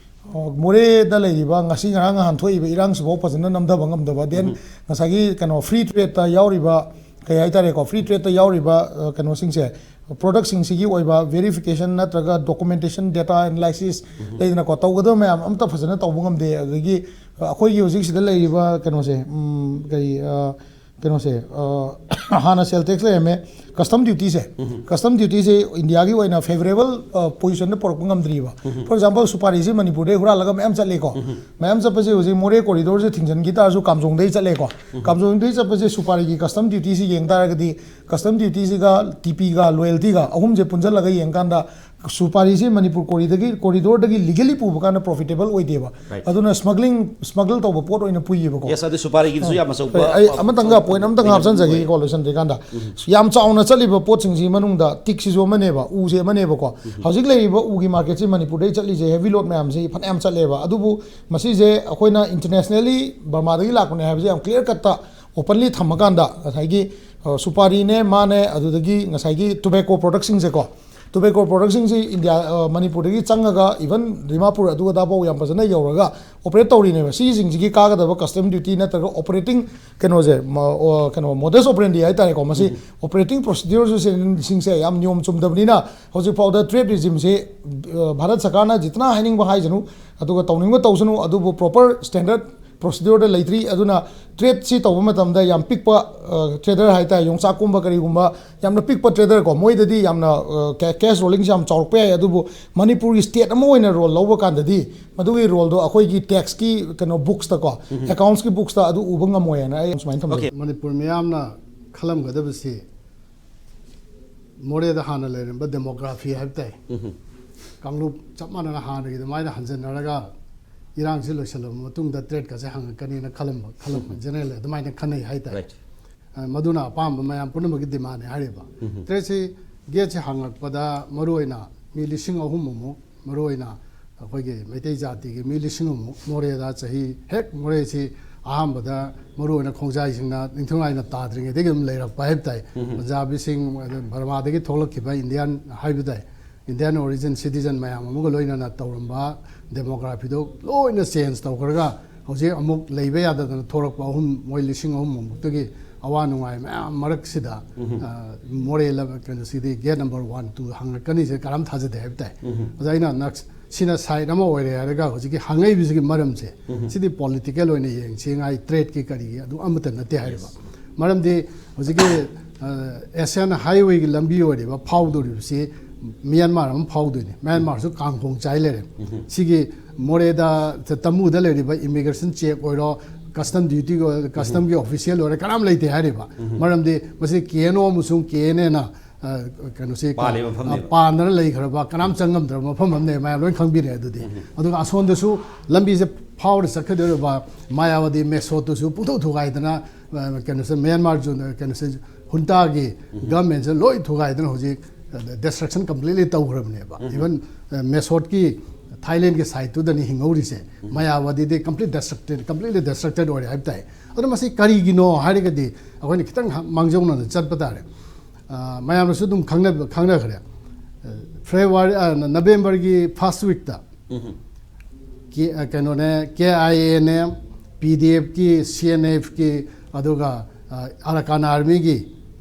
ꯑ, ꯃꯣꯔꯦꯗ ꯂꯩꯔꯤꯕ ꯉꯁꯤ ꯉꯔꯥꯡ ꯅꯍꯥꯟ ꯊꯣꯛꯏꯕ ꯏꯔꯥꯡꯁꯤꯐꯥꯎ ꯐꯖꯅ ꯅꯝꯊꯕ ꯉꯝꯗꯕ, then ꯉꯁꯥꯏꯒꯤ ꯀꯩꯅꯣ free tradeꯇ ꯌꯥꯎꯔꯤꯕ, ꯀꯩ ꯍꯥꯏꯇꯥꯔꯦꯀꯣ, free tradeꯇ ꯌꯥꯎꯔꯤꯕ, ꯑ, ꯀꯩꯅꯣꯁꯤꯡꯁꯦ, productꯁꯤꯡꯁꯤꯒꯤ ꯑꯣꯏꯕ verification ꯅꯠꯇ꯭ꯔꯒ documentation, data analysis ꯂꯩꯗꯅꯀꯣ, ꯇꯧꯒꯗꯕ ꯃꯌꯥꯝ ꯑꯝꯇ ꯐꯖꯅ ꯇꯧꯕ ꯉꯝꯗꯦ꯫ ꯑꯗꯒꯤ, ꯑ, ꯑꯩꯈꯣꯏꯒꯤ ꯍꯧꯖꯤꯛ ꯁꯤꯗ ꯂꯩꯔꯤꯕ ꯀꯩꯅꯣꯁꯦ, ꯎꯝ, ꯀꯔꯤ, ꯑ, ꯀꯩꯅꯣꯁꯦ, ꯑ, ꯍꯥꯟꯅ sale tax ꯂꯩꯔꯝꯃꯦ, custom dutyꯁꯦ, custom dutyꯁꯦ ꯏꯟꯗꯤꯌꯥꯒꯤ ꯑꯣꯏꯅ favorable, ꯑ, positionꯗ ꯄꯨꯔꯛꯄ ꯉꯝꯗ꯭ꯔꯤꯕ꯫ For example, ꯁꯨꯄꯥꯔꯤꯁꯦ ꯃꯅꯤꯄꯨꯔꯗꯩ ꯍꯨꯔꯥꯜꯂꯒ ꯃꯌꯥꯝ ꯆꯠꯂꯦꯀꯣ꯫ ꯃꯌꯥꯝ ꯆꯠꯄꯁꯦ ꯍꯧꯖꯤꯛ ꯃꯣꯔꯦ corridorꯁꯦ ꯊꯤꯡꯖꯤꯟꯈꯤ ꯇꯥꯔꯁꯨ ꯀꯥꯝꯖꯣꯡꯗꯩ ꯆꯠꯂꯦꯀꯣ꯫ ꯀꯥꯝꯖꯣꯡꯗꯩ ꯆꯠꯄꯁꯦ ꯁꯨꯄꯥꯔꯤꯒꯤ custom dutyꯁꯤ ꯌꯦꯡ ꯇꯥꯔꯒꯗꯤ, custom dutyꯁꯤꯒ, TPꯒ, loyaltyꯒ ꯑꯍꯨꯝꯁꯦ ꯄꯨꯟꯁꯤꯜꯂꯒ ꯌꯦꯡꯀꯥꯟꯗ ꯁꯨꯄꯥꯔꯤꯁꯤ ꯃꯅꯤꯄꯨꯔ corridorꯗꯒꯤ, corridorꯗꯒꯤ legally ꯄꯨꯕ ꯀꯥꯟꯗ profitable ꯑꯣꯏꯗꯦꯕ꯫ Right. ꯑꯗꯨꯅ smuggling, smuggle ꯇꯧꯕ ꯄꯣꯠ ꯑꯣꯏꯅ ꯄꯨꯏꯌꯦꯕꯀꯣ꯫ Yes, ꯑꯗꯨ ꯁꯨꯄꯥꯔꯤꯒꯤꯗꯨꯁꯨ ꯌꯥꯝ ꯑꯆꯧꯕ, ꯑꯩ ꯑ, ꯑꯃꯇꯪꯒ point ꯑꯃꯇꯪ ꯂꯩꯅꯕ ꯍꯥꯞꯆꯤꯟꯖꯒꯦ ꯑꯣꯏ꯫ ꯀꯣ, ꯂꯣꯏꯁꯤꯟꯗ꯭ꯔꯤꯀꯥꯟꯗ꯫ ꯌꯥꯝ ꯆꯥꯎꯅ ꯆꯠꯂꯤꯕ ꯄꯣꯠꯁꯤꯡꯁꯤ ꯃꯅꯨꯡꯗ ꯇꯤꯛꯁꯤꯁꯨ ꯑꯃꯅꯦꯕ, ꯎꯁꯦ ꯑꯃꯅꯦꯕꯀꯣ꯫ ꯍꯧꯖꯤꯛ ꯂꯩꯔꯤꯕ ꯎꯒꯤ marketꯁꯤ ꯃꯅꯤꯄꯨꯔꯗꯩ ꯆꯠꯂꯤꯁꯦ heavy load ꯃꯌꯥꯝꯁꯤ ꯐꯅꯌꯥꯝ ꯆꯠꯂꯦꯕ꯫ ꯑꯗꯨꯕꯨ ꯃꯁꯤꯁꯦ ꯑꯩꯈꯣꯏꯅ internationally ꯕꯔꯃꯥꯗꯒꯤ ꯂꯥꯛꯄꯅꯦ ꯍꯥꯏꯕꯁꯦ ꯌꯥꯝ clear cutꯇ openly ꯊꯝꯃꯀꯥꯟꯗ ꯉꯁꯥꯏꯒꯤ, ꯑ, ꯁꯨꯄꯥꯔꯤꯅꯦ, ꯃꯥꯅꯦ, ꯑꯗꯨꯗꯒꯤ ꯉꯁꯥꯏꯒꯤ tobacco productꯁꯤꯡꯁꯦꯀꯣ, tobacco productꯁꯤꯡꯁꯤ ꯏꯟꯗꯤꯌꯥ, ꯑ, ꯃꯅꯤꯄꯨꯔꯗꯒꯤ ꯆꯪꯉꯒ even ꯗꯤꯃꯥꯄꯨꯔ ꯑꯗꯨ ꯑꯗꯥꯐꯥꯎ ꯌꯥꯝ ꯐꯖꯅ ꯌꯧꯔꯒ operate ꯇꯧꯔꯤꯅꯦꯕ꯫ ꯁꯤꯁꯤꯡꯁꯤꯒꯤ ꯀꯥꯒꯗꯕ custom duty ꯅꯠꯇ꯭ꯔꯒ operating ꯀꯩꯅꯣꯁꯦ, ꯃ-, ꯑꯣ, ꯀꯩꯅꯣ, modus operandi ꯍꯥꯏꯇꯥꯔꯦꯀꯣ, ꯃꯁꯤ operating procedureꯁꯤꯡꯁꯦ ꯌꯥꯝ ꯅꯤꯌꯣꯝ ꯆꯨꯝꯗꯕꯅꯤꯅ ꯍꯧꯖꯤꯛ ꯐꯥꯎꯗ trade regimeꯁꯦ, ꯑ, ꯚꯥꯔꯠ ꯁꯔꯀꯥꯔꯅ ꯖꯤꯇꯅ ꯍꯥꯏꯅꯤꯡꯕ ꯍꯥꯏꯁꯅꯨ, ꯑꯗꯨꯒ ꯇꯧꯅꯤꯡꯕ ꯇꯧꯁꯅꯨ, ꯑꯗꯨꯕꯨ proper standard procedureꯗ ꯂꯩꯇ꯭ꯔꯤ꯫ ꯑꯗꯨꯅ tradeꯁꯤ ꯇꯧꯕ ꯃꯇꯝꯗ ꯌꯥꯝ ꯄꯤꯛꯄ, ꯑ, trader ꯍꯥꯏꯇꯥꯔꯦ, ꯌꯣꯡꯆꯥꯛꯀꯨꯝꯕ ꯀꯔꯤꯒꯨꯝꯕ, ꯌꯥꯝꯅ ꯄꯤꯛꯄ trader ꯀꯣ, ꯃꯣꯏꯗꯗꯤ ꯌꯥꯝꯅ, ꯑ, ca-, cash rollingꯁꯤ ꯌꯥꯝ ꯆꯥꯎꯔꯛꯄ ꯌꯥꯏ, ꯑꯗꯨꯕꯨ ꯃꯅꯤꯄꯨꯔꯒꯤ state ꯑꯃ ꯑꯣꯏꯅ role ꯂꯧꯕ ꯀꯥꯟꯗꯗꯤ ꯃꯗꯨꯒꯤ roleꯗꯣ ꯑꯩꯈꯣꯏꯒꯤ taxꯀꯤ ꯀꯩꯅꯣ booksꯇꯀꯣ, accountsꯀꯤ booksꯇ ꯑꯗꯨ ꯎꯕ ꯉꯝꯃꯣꯏ ꯍꯥꯏꯅ ꯑꯩ ꯁꯨꯃꯥꯏꯅ ꯊꯝꯖꯒꯦ꯫ Okay. ꯃꯅꯤꯄꯨꯔ ꯃꯤꯌꯥꯝꯅ ꯈꯜꯂꯝꯒꯗꯕꯁꯤ ꯃꯣꯔꯦꯗ ꯍꯥꯟꯅ ꯂꯩꯔꯝꯕ demography ꯍꯥꯏꯕ ꯇꯥꯏ꯫ ꯀꯥꯡꯂꯨꯞ ꯆꯞ ꯃꯥꯟꯅꯅ ꯍꯥꯟꯅꯒꯤ ꯑꯗꯨꯃꯥꯏꯅ ꯍꯟꯖꯟꯅꯔꯒ ꯏꯔꯥꯡꯁꯤ ꯂꯣꯏꯁꯤꯜꯂꯕ ꯃꯇꯨꯡꯗ ꯇ꯭ꯔꯦꯠꯀꯁꯦ ꯍꯪꯉꯛꯀꯅꯤꯅ ꯈꯜꯂꯝꯕ ꯈꯜꯂꯝꯕ ꯖꯦꯅꯔꯦꯜ ꯑꯗꯨꯃꯥꯏꯅ ꯈꯟꯅꯩ ꯍꯥꯏꯇꯥꯔꯦ꯫ Right. ꯑ, ꯃꯗꯨꯅ ꯑꯄꯥꯝꯕ ꯃꯌꯥꯝ ꯄꯨꯝꯅꯃꯛꯀꯤ ꯗꯤꯃꯥꯟꯅꯦ ꯍꯥꯏꯔꯤꯕ꯫ ꯇ꯭ꯔꯦꯠꯁꯤ ꯒꯦꯠꯁꯤ ꯍꯥꯡꯉꯛꯄꯗ ꯃꯔꯨꯑꯣꯏꯅ ꯃꯤ ꯂꯤꯁꯤꯡ ꯑꯍꯨꯝ ꯑꯃꯨꯛ, ꯃꯔꯨꯑꯣꯏꯅ ꯑꯩꯈꯣꯏꯒꯤ ꯃꯩꯇꯩ ꯖꯥꯇꯤꯒꯤ ꯃꯤ ꯂꯤꯁꯤꯡ ꯑꯃꯨꯛ ꯃꯣꯔꯦꯗ, ꯆꯍꯤ ꯍꯦꯛ ꯃꯣꯔꯦꯁꯤ ꯑꯍꯥꯟꯕꯗ ꯃꯔꯨꯑꯣꯏꯅ ꯈꯣꯡꯖꯥꯏꯁꯤꯡꯅ ꯅꯤꯡꯊꯧ ꯂꯥꯏꯅ ꯇꯥꯗ꯭ꯔꯤꯉꯩꯗꯒꯤ ꯑꯗꯨꯝ ꯂꯩꯔꯛꯄ ꯍꯥꯏꯕ ꯇꯥꯏ꯫ ꯄꯟꯖꯥꯕꯤꯁꯤꯡ, ꯑꯗꯨ ꯕꯔꯃꯥꯗꯒꯤ ꯊꯣꯛꯂꯛꯈꯤꯕ ꯏꯟꯗꯤꯌꯥꯟ ꯍꯥꯏꯕ ꯇꯥꯏ, ꯏꯟꯗꯤꯌꯥꯟ ꯑꯣꯔꯤꯖꯤꯟ ꯁꯤꯇꯤꯖꯟ ꯃꯌꯥꯝ ꯑꯃꯒ ꯂꯣꯏꯅꯅ ꯇꯧꯔꯝꯕ ꯗꯦꯃꯣꯒ꯭ꯔꯥꯐꯤꯗꯣ ꯂꯣꯏꯅ ꯆꯦꯟꯖ ꯇꯧꯈ꯭ꯔꯒ ꯍꯧꯖꯤꯛ ꯑꯃꯨꯛ ꯂꯩꯕ ꯌꯥꯗꯗꯅ ꯊꯣꯔꯛꯄ ꯑꯍꯨꯝ, ꯃꯣꯏ ꯂꯤꯁꯤꯡ ꯑꯍꯨꯝ ꯃꯨꯛꯇꯒꯤ ꯑꯋꯥ ꯅꯨꯡꯉꯥꯏ ꯃꯌꯥꯝ ꯃꯔꯛꯁꯤꯗ, ꯑ, ꯃꯣꯔꯦ ꯂꯝ-, ꯀꯩꯅꯣꯁꯤꯗꯤ ꯒꯦꯠ ꯅꯝꯕꯔ ꯋꯥꯟ, ꯇꯨ ꯍꯥꯡꯉꯛꯀꯅꯤꯁꯦ ꯀꯅꯥꯝ ꯊꯥꯖꯗꯦ ꯍꯥꯏꯕ ꯇꯥꯏ꯫ ꯑꯗ ꯑꯩꯅ ꯅꯛꯁ-, ꯁꯤꯅ ꯁꯥꯏꯠ ꯑꯃ ꯑꯣꯏꯔꯦ ꯍꯥꯏꯔꯒ ꯍꯧꯖꯤꯛꯀꯤ ꯍꯪꯉꯛꯏꯕꯁꯤꯒꯤ ꯃꯔꯝꯁꯦ, ꯁꯤꯗꯤ ꯄꯣꯂꯤꯇꯤꯀꯦꯜ ꯑꯣꯏꯅ ꯌꯦꯡꯁꯤꯉꯥꯏ, ꯇ꯭ꯔꯦꯠꯀꯤ ꯀꯔꯤꯒꯤ ꯑꯗꯨ ꯑꯃꯠꯇ ꯅꯠꯇꯦ ꯍꯥꯏꯔꯤꯕ꯫ ꯃꯔꯝꯗꯤ ꯍꯧꯖꯤꯛꯀꯤ, ꯑ, ꯑꯦꯁꯤꯌꯥꯟ ꯍꯥꯏꯋꯦꯒꯤ ꯂꯝꯕꯤ ꯑꯣꯏꯔꯤꯕ ꯐꯥꯎꯗꯧꯔꯤꯕꯁꯤ ꯃ꯭ꯌꯥꯟꯃꯥꯔ ꯑꯃ ꯐꯥꯎꯗꯣꯏꯅꯤ꯫ ꯃ꯭ꯌꯥꯟꯃꯥꯔꯁꯨ ꯀꯥꯡꯈꯣꯡ ꯆꯥꯏ ꯂꯩꯔꯦ꯫ ꯁꯤꯒꯤ ꯃꯣꯔꯦꯗ, ꯇꯃꯨꯗ ꯂꯩꯔꯤꯕ ꯏꯃꯤꯒ꯭ꯔꯦꯁꯟ ꯆꯦꯛ ꯑꯣꯏꯔꯣ, ꯀꯁꯇꯝ ꯗ꯭ꯌꯨꯇꯤ ꯑꯣꯏꯔꯣ, ꯀꯁꯇꯝꯒꯤ ꯑꯣꯐꯤꯁꯤꯌꯦꯜ ꯑꯣꯏꯔꯣ, ꯀꯅꯥꯝ ꯂꯩꯇꯦ ꯍꯥꯏꯔꯤꯕ꯫ ꯃꯔꯝꯗꯤ ꯃꯁꯤ ꯀꯦ ꯑꯦꯟ ꯑꯣ ꯑꯃꯁꯨꯡ ꯀꯦ ꯑꯦꯟ ꯑꯦꯅ, ꯑ, ꯀꯩꯅꯣꯁꯤ, ꯄꯥꯜꯂꯤꯕ ꯃꯐꯝꯅꯦꯕ꯫ ꯑ, ꯄꯥꯟꯗꯅ ꯂꯩꯈ꯭ꯔꯕ, ꯀꯅꯥꯝ ꯆꯪꯉꯝꯗ꯭ꯔꯕ ꯃꯐꯝ ꯑꯃꯅꯦ, ꯃꯌꯥꯝ ꯂꯣꯏꯅ ꯈꯪꯕꯤꯔꯦ ꯑꯗꯨꯗꯤ꯫ ꯑꯗꯨꯒ ꯑꯁꯣꯝꯗꯁꯨ ꯂꯝꯕꯤꯁꯦ ꯐꯥꯎꯔ ꯆꯠꯀꯗꯧꯔꯤꯕ ꯃꯥꯌꯥꯋꯥꯗꯤ ꯃꯦꯁꯣꯠꯇꯨꯁꯨ ꯄꯨꯡꯊꯨ ꯊꯨꯒꯥꯏꯗꯅ, ꯑ, ꯀꯩꯅꯣꯁꯦ, ꯃ꯭ꯌꯥꯟꯃꯥꯔ ꯖꯨ-, ꯀꯩꯅꯣꯁꯦ, ꯍꯨꯟꯇꯥꯒꯤ ꯒꯚꯔꯟꯃꯦꯟꯁꯦ ꯂꯣꯏ ꯊꯨꯒꯥꯏꯗꯅ ꯍꯧꯖꯤꯛ ꯗꯦꯁꯇ꯭ꯔꯛꯁꯟ ꯀꯝꯄ꯭ꯂꯤꯠꯂꯤ ꯇꯧꯈ꯭ꯔꯕꯅꯦꯕ꯫ ꯏꯚꯟ, ꯑ, ꯃꯦꯁꯣꯠꯀꯤ ꯊꯥꯏꯂꯦꯟꯒꯤ ꯁꯥꯏꯠꯇꯨꯗꯅꯤ ꯍꯤꯡꯍꯧꯔꯤꯁꯦ꯫ ꯃꯥꯌꯥꯋꯥꯗꯤꯗꯤ ꯀꯝꯄ꯭ꯂꯤꯠ ꯗꯦꯁꯇ꯭ꯔꯛꯇꯦꯠ, ꯀꯝꯄ꯭ꯂꯤꯠꯂꯤ ꯗꯦꯁꯇ꯭ꯔꯛꯇꯦꯠ ꯑꯣꯏꯔꯦ ꯍꯥꯏꯕ ꯇꯥꯏ꯫ ꯑꯗꯣ ꯃꯁꯤ ꯀꯔꯤꯒꯤꯅꯣ ꯍꯥꯏꯔꯒꯗꯤ ꯑꯩꯈꯣꯏꯅ ꯈꯤꯇꯪ ꯍ-, ꯃꯥꯡꯖꯧꯅꯅ ꯆꯠꯄ ꯇꯥꯔꯦ꯫ ꯑ, ꯃꯌꯥꯝꯅꯁꯨ ꯑꯗꯨꯝ ꯈꯪꯅꯕ-, ꯈꯪꯅꯈ꯭ꯔꯦ꯫ ꯑ, ꯐꯦꯕ꯭ꯔꯨꯋꯥꯔꯤ, ꯑ, ꯅꯕꯦꯝꯕꯔꯒꯤ ꯐꯥꯔꯁ ꯋꯤꯛꯇ ꯀꯦ-, ꯑ, ꯀꯩꯅꯣꯅꯦ, ꯀꯦ ꯑꯥꯏ ꯑꯦꯅꯦ, ꯄꯤ ꯗꯤ ꯑꯦꯐꯀꯤ, ꯁꯤ ꯑꯦꯟ ꯑꯦꯐꯀꯤ, ꯑꯗꯨꯒ, ꯑ, ꯑꯔꯀꯥꯟ ꯑꯥꯔꯃꯤꯒꯤ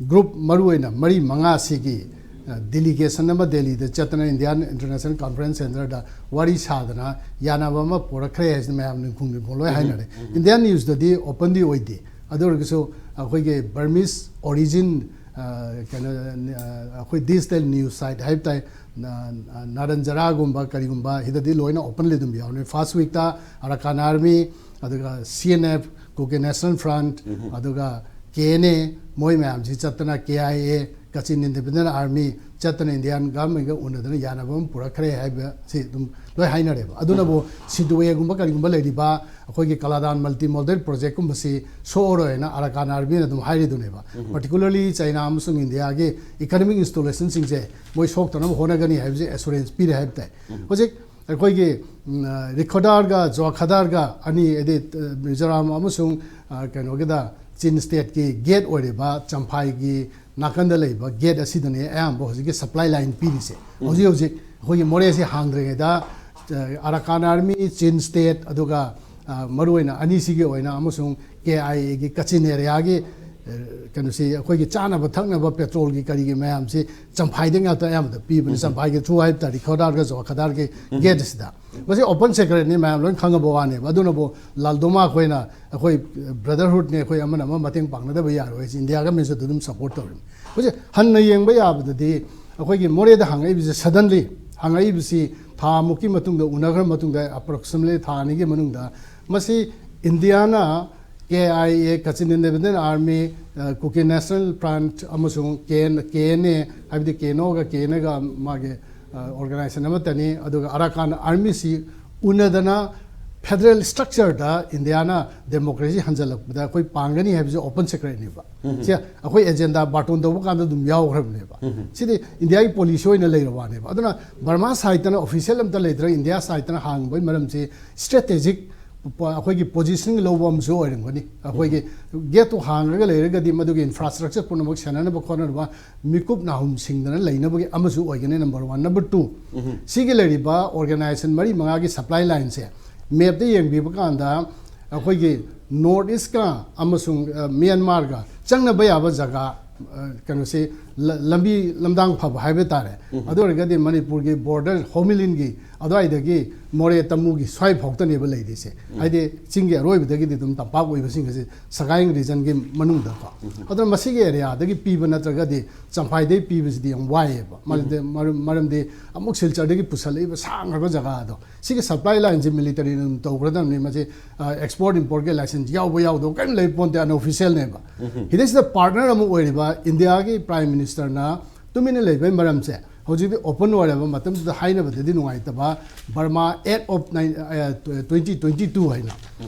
ꯒ꯭ꯔꯨꯞ ꯃꯔꯨꯑꯣꯏꯅ ꯃꯔꯤ ꯃꯉꯥꯁꯤꯒꯤ, ꯑ, ꯗꯦꯂꯤꯒꯦꯁꯟ ꯑꯃ ꯗꯦꯜꯂꯤꯗ ꯆꯠꯇꯅ ꯏꯟꯗꯤꯌꯥꯟ ꯏꯟꯇꯔꯅꯦꯁꯅꯦꯜ ꯀꯟꯐꯔꯦꯟꯁ ꯁꯦꯟꯇꯔꯗ ꯋꯥꯔꯤ ꯁꯥꯗꯅ ꯌꯥꯅꯕ ꯑꯃ ꯄꯨꯔꯛꯈ꯭ꯔꯦ ꯍꯥꯏꯁꯤꯅ ꯃꯌꯥꯝ ꯅꯤꯡꯈꯨꯝ ꯅꯤꯡꯈꯨꯝ ꯂꯣꯏ ꯍꯥꯏꯅꯔꯦ꯫ ꯏꯟꯗꯤꯌꯥꯟ ꯅ꯭ꯌꯨꯁꯇꯗꯤ ꯑꯣꯄꯟꯗꯤ ꯑꯣꯏꯗꯦ꯫ ꯑꯗꯨ ꯑꯣꯏꯔꯒꯁꯨ ꯑꯩꯈꯣꯏꯒꯤ ꯕꯔꯃꯤꯁ ꯑꯣꯔꯤꯖꯤꯟ, ꯑ, ꯀꯩꯅꯣ, ꯑ, ꯑꯩꯈꯣꯏ ꯗꯤꯖꯤꯇꯦꯜ ꯅ꯭ꯌꯨꯁ ꯁꯥꯏꯠ ꯍꯥꯏꯕ ꯇꯥꯏ, ꯅ-, ꯅ-, ꯅꯥꯔꯟꯖꯔꯥꯒꯨꯝꯕ ꯀꯔꯤꯒꯨꯝꯕ ꯁꯤꯗꯗꯤ ꯂꯣꯏꯅ ꯑꯣꯄꯟꯂꯤ ꯑꯗꯨꯝ ꯌꯥꯎꯅꯤ꯫ ꯐꯥꯔꯁ ꯋꯤꯛꯇ ꯑꯔꯀꯥꯟ ꯑꯥꯔꯃꯤ, ꯑꯗꯨꯒ ꯁꯤ and F, Kuki national front, ꯑꯗꯨꯒ ꯀꯦ ꯑꯦꯟ ꯑꯦ, ꯃꯣꯏ ꯃꯌꯥꯝꯁꯤ ꯆꯠꯇꯅ ꯀꯦ I A, Kachin independent army ꯆꯠꯇꯅ ꯏꯟꯗꯤꯌꯥꯟ ꯒꯚꯔꯟꯃꯦꯟꯒ ꯎꯅꯗꯅ ꯌꯥꯅꯕ ꯑꯃ ꯄꯨꯔꯛꯈ꯭ꯔꯦ ꯍꯥꯏꯕꯁꯤ ꯑꯗꯨꯝ ꯂꯣꯏ ꯍꯥꯏꯅꯔꯦꯕ꯫ ꯑꯗꯨꯅꯕꯨ ꯁꯤꯗꯨꯋꯦꯒꯨꯝꯕ ꯀꯔꯤꯒꯨꯝꯕ ꯂꯩꯔꯤꯕ ꯑꯩꯈꯣꯏꯒꯤ ꯀꯂꯥꯗꯥꯟ ꯃꯜꯇꯤ ꯃꯣꯗꯦꯜ ꯄ꯭ꯔꯣꯖꯦꯛꯀꯨꯝꯕꯁꯤ ꯁꯣꯛꯑꯔꯣꯏꯅ ꯑꯔꯥꯀꯥꯟ ꯑꯥꯔꯃꯤꯅ ꯑꯗꯨꯝ ꯍꯥꯏꯔꯤꯗꯨꯅꯦꯕ꯫ ꯄꯥꯔꯇꯤꯀꯨꯂꯔꯂꯤ ꯆꯩꯅꯥ ꯑꯃꯁꯨꯡ ꯏꯟꯗꯤꯌꯥꯒꯤ ꯏꯀꯅꯣꯃꯤꯛ ꯏꯟꯁꯇꯣꯂꯦꯁꯟꯁꯤꯡꯁꯦ ꯃꯣꯏ ꯁꯣꯛꯇꯅꯕ ꯍꯣꯠꯅꯒꯅꯤ ꯍꯥꯏꯕꯁꯦ ꯑꯦꯁꯨꯔꯦꯟꯁ ꯄꯤꯔꯦ ꯍꯥꯏꯕ ꯇꯥꯏ꯫ ꯍꯧꯖꯤꯛ ꯑꯩꯈꯣꯏꯒꯤ ꯔꯤꯈꯣꯗꯥꯔꯒ ꯖꯣꯈꯥꯗꯥꯔꯒ ꯑꯅꯤ, ꯍꯥꯏꯗꯤ ꯃꯤꯖꯣꯔꯥꯝ ꯑꯃꯁꯨꯡ ꯀꯩꯅꯣꯒꯤꯗ ꯆꯤꯟ ꯁ꯭ꯇꯦꯠꯀꯤ ꯒꯦꯠ ꯑꯣꯏꯔꯤꯕ ꯆꯝꯐꯥꯏꯒꯤ ꯅꯥꯀꯟꯗ ꯂꯩꯕ ꯒꯦꯠ ꯑꯁꯤꯗꯅꯦ ꯑꯌꯥꯝꯕ ꯍꯧꯖꯤꯛꯀꯤ ꯁꯄ꯭ꯂꯥꯏ ꯂꯥꯏꯟ ꯄꯤꯔꯤꯁꯦ꯫ ꯍꯧꯖꯤꯛ ꯍꯧꯖꯤꯛ ꯑꯩꯈꯣꯏꯒꯤ ꯃꯣꯔꯦꯁꯤ ꯍꯥꯡꯗ꯭ꯔꯤꯉꯩꯗ ꯑꯔꯥꯀꯥꯟ ꯑꯥꯔꯃꯤ, ꯆꯤꯟ ꯁ꯭ꯇꯦꯠ, ꯑꯗꯨꯒ ꯃꯔꯨꯑꯣꯏꯅ ꯑꯅꯤꯁꯤꯒꯤ ꯑꯣꯏꯅ ꯑꯃꯁꯨꯡ ꯀꯦ ꯑꯥꯏ ꯑꯦꯒꯤ ꯀꯆꯤꯟ ꯑꯦꯔꯤꯌꯥꯒꯤ ꯀꯩꯅꯣꯁꯤ, ꯑꯩꯈꯣꯏꯒꯤ ꯆꯥꯅꯕ ꯊꯛꯅꯕ ꯄꯦꯇ꯭ꯔꯣꯜꯒꯤ ꯀꯔꯤꯒꯤ ꯃꯌꯥꯝꯁꯤ ꯆꯝꯐꯥꯏꯗ ꯉꯥꯛꯇ ꯑꯌꯥꯝꯕꯗ ꯄꯤꯕꯅꯤ꯫ ꯆꯝꯐꯥꯏꯒꯤ ꯊ꯭ꯔꯨ ꯍꯥꯏꯕ ꯇꯥꯔꯦ, ꯈꯣꯗꯥꯔꯒ ꯖꯣꯈꯥꯗꯥꯔꯒꯤ ꯒꯦꯠ ꯑꯁꯤꯗ꯫ ꯃꯁꯤ ꯑꯣꯄꯟ ꯁꯦꯀ꯭ꯔꯦꯠꯅꯤ, ꯃꯌꯥꯝ ꯂꯣꯏ ꯈꯪꯉꯕ ꯋꯥꯅꯦꯕ꯫ ꯑꯗꯨꯅꯕꯨ ꯂꯥꯜꯗꯣꯃꯥ ꯑꯩꯈꯣꯏꯅ, ꯑꯩꯈꯣꯏ ꯕ꯭ꯔꯗꯔꯍꯨꯗꯅꯦ, ꯑꯩꯈꯣꯏ ꯑꯃꯅ ꯑꯃ ꯃꯇꯦꯡ ꯄꯥꯡꯅꯗꯕ ꯌꯥꯔꯣꯏ ꯍꯥꯏꯁꯤ ꯏꯟꯗꯤꯌꯥ ꯒꯃꯦꯟꯁꯨ ꯑꯗꯨꯝ ꯁꯄꯣꯔꯠ ꯇꯧꯔꯤꯕꯅꯤ꯫ ꯍꯧꯖꯤꯛ ꯍꯟꯅ ꯌꯦꯡꯕ ꯌꯥꯕꯗꯗꯤ ꯑꯩꯈꯣꯏꯒꯤ ꯃꯣꯔꯦꯗ ꯍꯥꯡꯉꯛꯏꯕꯁꯤ, ꯁꯗꯟꯂꯤ ꯍꯥꯡꯉꯛꯏꯕꯁꯤ ꯊꯥ ꯃꯨꯛꯀꯤ ꯃꯇꯨꯡꯗ, ꯎꯅꯈ꯭ꯔ ꯃꯇꯨꯡꯗ, ꯑꯦꯄ꯭ꯔꯣꯛꯁꯤꯃꯦꯠꯂꯤ ꯊꯥ ꯑꯅꯤꯒꯤ ꯃꯅꯨꯡꯗ ꯃꯁꯤ ꯏꯟꯗꯤꯌꯥꯅ K I A, Kachin independent army, Kuki national front ꯑꯃꯁꯨꯡ K and, K N A, ꯍꯥꯏꯕꯗꯤ ꯀꯦ ꯑꯦꯟ ꯑꯣꯒ ꯀꯦ ꯑꯦꯟ ꯑꯦꯒ ꯃꯥꯒꯤ ꯑꯣꯔꯒꯅꯥꯏꯖꯦꯁꯟ ꯑꯃꯠꯇꯅꯤ꯫ ꯑꯗꯨꯒ ꯑꯔꯥꯀꯥꯟ ꯑꯥꯔꯃꯤꯁꯤ ꯎꯅꯗꯅ ꯐꯦꯗꯔꯦꯜ ꯁ꯭ꯇ꯭ꯔꯛꯆꯔꯗ ꯏꯟꯗꯤꯌꯥꯅ ꯗꯦꯃꯣꯀ꯭ꯔꯦꯁꯤ ꯍꯟꯖꯜꯂꯛꯄꯗ ꯑꯩꯈꯣꯏ ꯄꯥꯡꯒꯅꯤ ꯍꯥꯏꯕꯁꯤ ꯑꯣꯄꯟ ꯁꯦꯀ꯭ꯔꯦꯠꯅꯦꯕ꯫ ꯁꯤ ꯑꯩꯈꯣꯏ ꯑꯦꯖꯦꯟꯗꯥ ꯕꯥꯔꯇꯣꯟ ꯇꯧꯕ ꯀꯥꯟꯗ ꯑꯗꯨꯝ ꯌꯥꯎꯈ꯭ꯔꯕꯅꯦꯕ꯫ ꯁꯤꯗꯤ ꯏꯟꯗꯤꯌꯥꯒꯤ ꯄꯣꯂꯤꯁꯤ ꯑꯣꯏꯅ ꯂꯩꯔꯕ ꯋꯥꯅꯦꯕ꯫ ꯑꯗꯨꯅ ꯕꯔꯃꯥ ꯁꯥꯏꯠꯇꯅ ꯑꯣꯐꯤꯁꯤꯌꯦꯜ ꯑꯝꯇ ꯂꯩꯇ꯭ꯔꯒ ꯏꯟꯗꯤꯌꯥ ꯁꯥꯏꯠꯇꯅ ꯍꯥꯡꯕꯒꯤ ꯃꯔꯝꯁꯤ ꯁ꯭ꯇ꯭ꯔꯦꯇꯦꯖꯤꯛ ꯑꯩꯈꯣꯏꯒꯤ ꯄꯣꯖꯤꯁꯟ ꯂꯧꯕ ꯑꯃꯁꯨ ꯑꯣꯏꯔꯝꯒꯅꯤ꯫ ꯑꯩꯈꯣꯏꯒꯤ ꯒꯦꯠꯇꯨ ꯍꯥꯡꯉꯒ ꯂꯩꯔꯒꯗꯤ ꯃꯗꯨꯒꯤ ꯏꯟꯐ꯭ꯔꯥꯁ꯭ꯇ꯭ꯔꯛꯆꯔ ꯄꯨꯝꯅꯃꯛ ꯁꯦꯟꯅꯅꯕ ꯈꯣꯠꯅꯅꯕ ꯃꯤꯀꯨꯞ ꯅꯥꯍꯨꯝ ꯁꯤꯡꯗꯅ ꯂꯩꯅꯕꯒꯤ ꯑꯃꯁꯨ ꯑꯣꯏꯒꯅꯤ, ꯅꯝꯕꯔ ꯋꯥꯟ꯫ ꯅꯝꯕꯔ ꯇꯨ, ꯁꯤꯒꯤ ꯂꯩꯔꯤꯕ ꯑꯣꯔꯒꯅꯥꯏꯖꯦꯁꯟ ꯃꯔꯤ ꯃꯉꯥꯒꯤ ꯁꯄ꯭ꯂꯥꯏ ꯂꯥꯏꯟꯁꯦ ꯃꯦꯞꯇ ꯌꯦꯡꯕꯤꯕ ꯀꯥꯟꯗ ꯑꯩꯈꯣꯏꯒꯤ ꯅꯣꯔꯠ ꯏꯁꯀ ꯑꯃꯁꯨꯡ ꯃ꯭ꯌꯥꯟꯃꯥꯔꯒ ꯆꯪꯅꯕ ꯌꯥꯕ ꯖꯒꯥ, ꯀꯩꯅꯣꯁꯤ, ꯂꯝꯕꯤ ꯂꯝꯗꯥꯡ ꯐꯕ ꯍꯥꯏꯕ ꯇꯥꯔꯦ꯫ ꯑꯗꯨ ꯑꯣꯏꯔꯒꯗꯤ ꯃꯅꯤꯄꯨꯔꯒꯤ ꯕꯣꯔꯗꯔ ꯍꯣꯃꯤꯂꯤꯟꯒꯤ ꯑꯗꯨꯋꯥꯏꯗꯒꯤ ꯃꯣꯔꯦ ꯇꯃꯨꯒꯤ ꯁ꯭ꯋꯥꯏ ꯐꯥꯎꯇꯅꯦꯕ ꯂꯩꯔꯤꯁꯦ꯫ ꯍꯥꯏꯗꯤ ꯆꯤꯡꯒꯤ ꯑꯔꯣꯏꯕꯗꯒꯤꯗꯤ ꯑꯗꯨꯝ ꯇꯝꯄꯥꯛ ꯑꯣꯏꯕꯁꯤꯡ ꯑꯁꯤ ꯁꯒꯥꯏ ꯔꯤꯖꯟꯒꯤ ꯃꯅꯨꯡꯗꯀꯣ꯫ ꯑꯗꯨꯅ ꯃꯁꯤꯒꯤ ꯑꯦꯔꯤꯌꯥꯗꯒꯤ ꯄꯤꯕ ꯅꯠꯇ꯭ꯔꯒꯗꯤ ꯆꯝꯐꯥꯏꯗꯒꯤ ꯄꯤꯕꯁꯤꯗꯤ ꯌꯥꯝ ꯋꯥꯏꯑꯦꯕ꯫ ꯃꯔꯝꯗꯤ, ꯃꯔꯝ, ꯃꯔꯝꯗꯤ ꯑꯃꯨꯛ ꯁꯤꯜꯆꯔꯗꯒꯤ ꯄꯨꯁꯜꯂꯛꯏꯕ ꯁꯥꯡꯈ꯭ꯔꯕ ꯖꯒꯥꯗꯣ, ꯁꯤꯒꯤ ꯁꯄ꯭ꯂꯥꯏ ꯂꯥꯏꯟꯁꯦ ꯃꯤꯂꯤꯇꯔꯤꯅ ꯑꯗꯨꯝ ꯇꯧꯈ꯭ꯔꯗꯕꯅꯤ꯫ ꯃꯁꯤ ꯑꯦꯛꯁꯄꯣꯔꯠ ꯏꯝꯄꯣꯔꯠꯀꯤ ꯂꯥꯏꯁꯦꯟꯁ ꯌꯥꯎꯕ ꯌꯥꯎꯗꯕ ꯀꯔꯤꯝ ꯂꯩ ꯄꯣꯟꯇꯦ, ꯑꯟꯑꯣꯐꯤꯁꯤꯌꯦꯜꯅꯦꯕ꯫ ꯁꯤꯗꯩꯁꯤꯗ ꯄꯥꯔꯠꯅꯔ ꯑꯃ ꯑꯣꯏꯔꯤꯕ ꯏꯟꯗꯤꯌꯥꯒꯤ ꯄ꯭ꯔꯥꯏꯝ ꯃꯤꯅꯤꯁꯇꯔꯅ ꯇꯨꯃꯤꯟꯅ ꯂꯩꯕꯒꯤ ꯃꯔꯝꯁꯦ ꯍꯧꯖꯤꯛꯇꯤ open ꯑꯣꯏꯔꯕ ꯃꯇꯝꯗꯨꯗ ꯍꯥꯏꯅꯕꯗꯗꯤ ꯅꯨꯡꯉꯥꯏꯇꯕ, Burma Act of nine, uh, twenty twenty-two ꯍꯥꯏꯅ,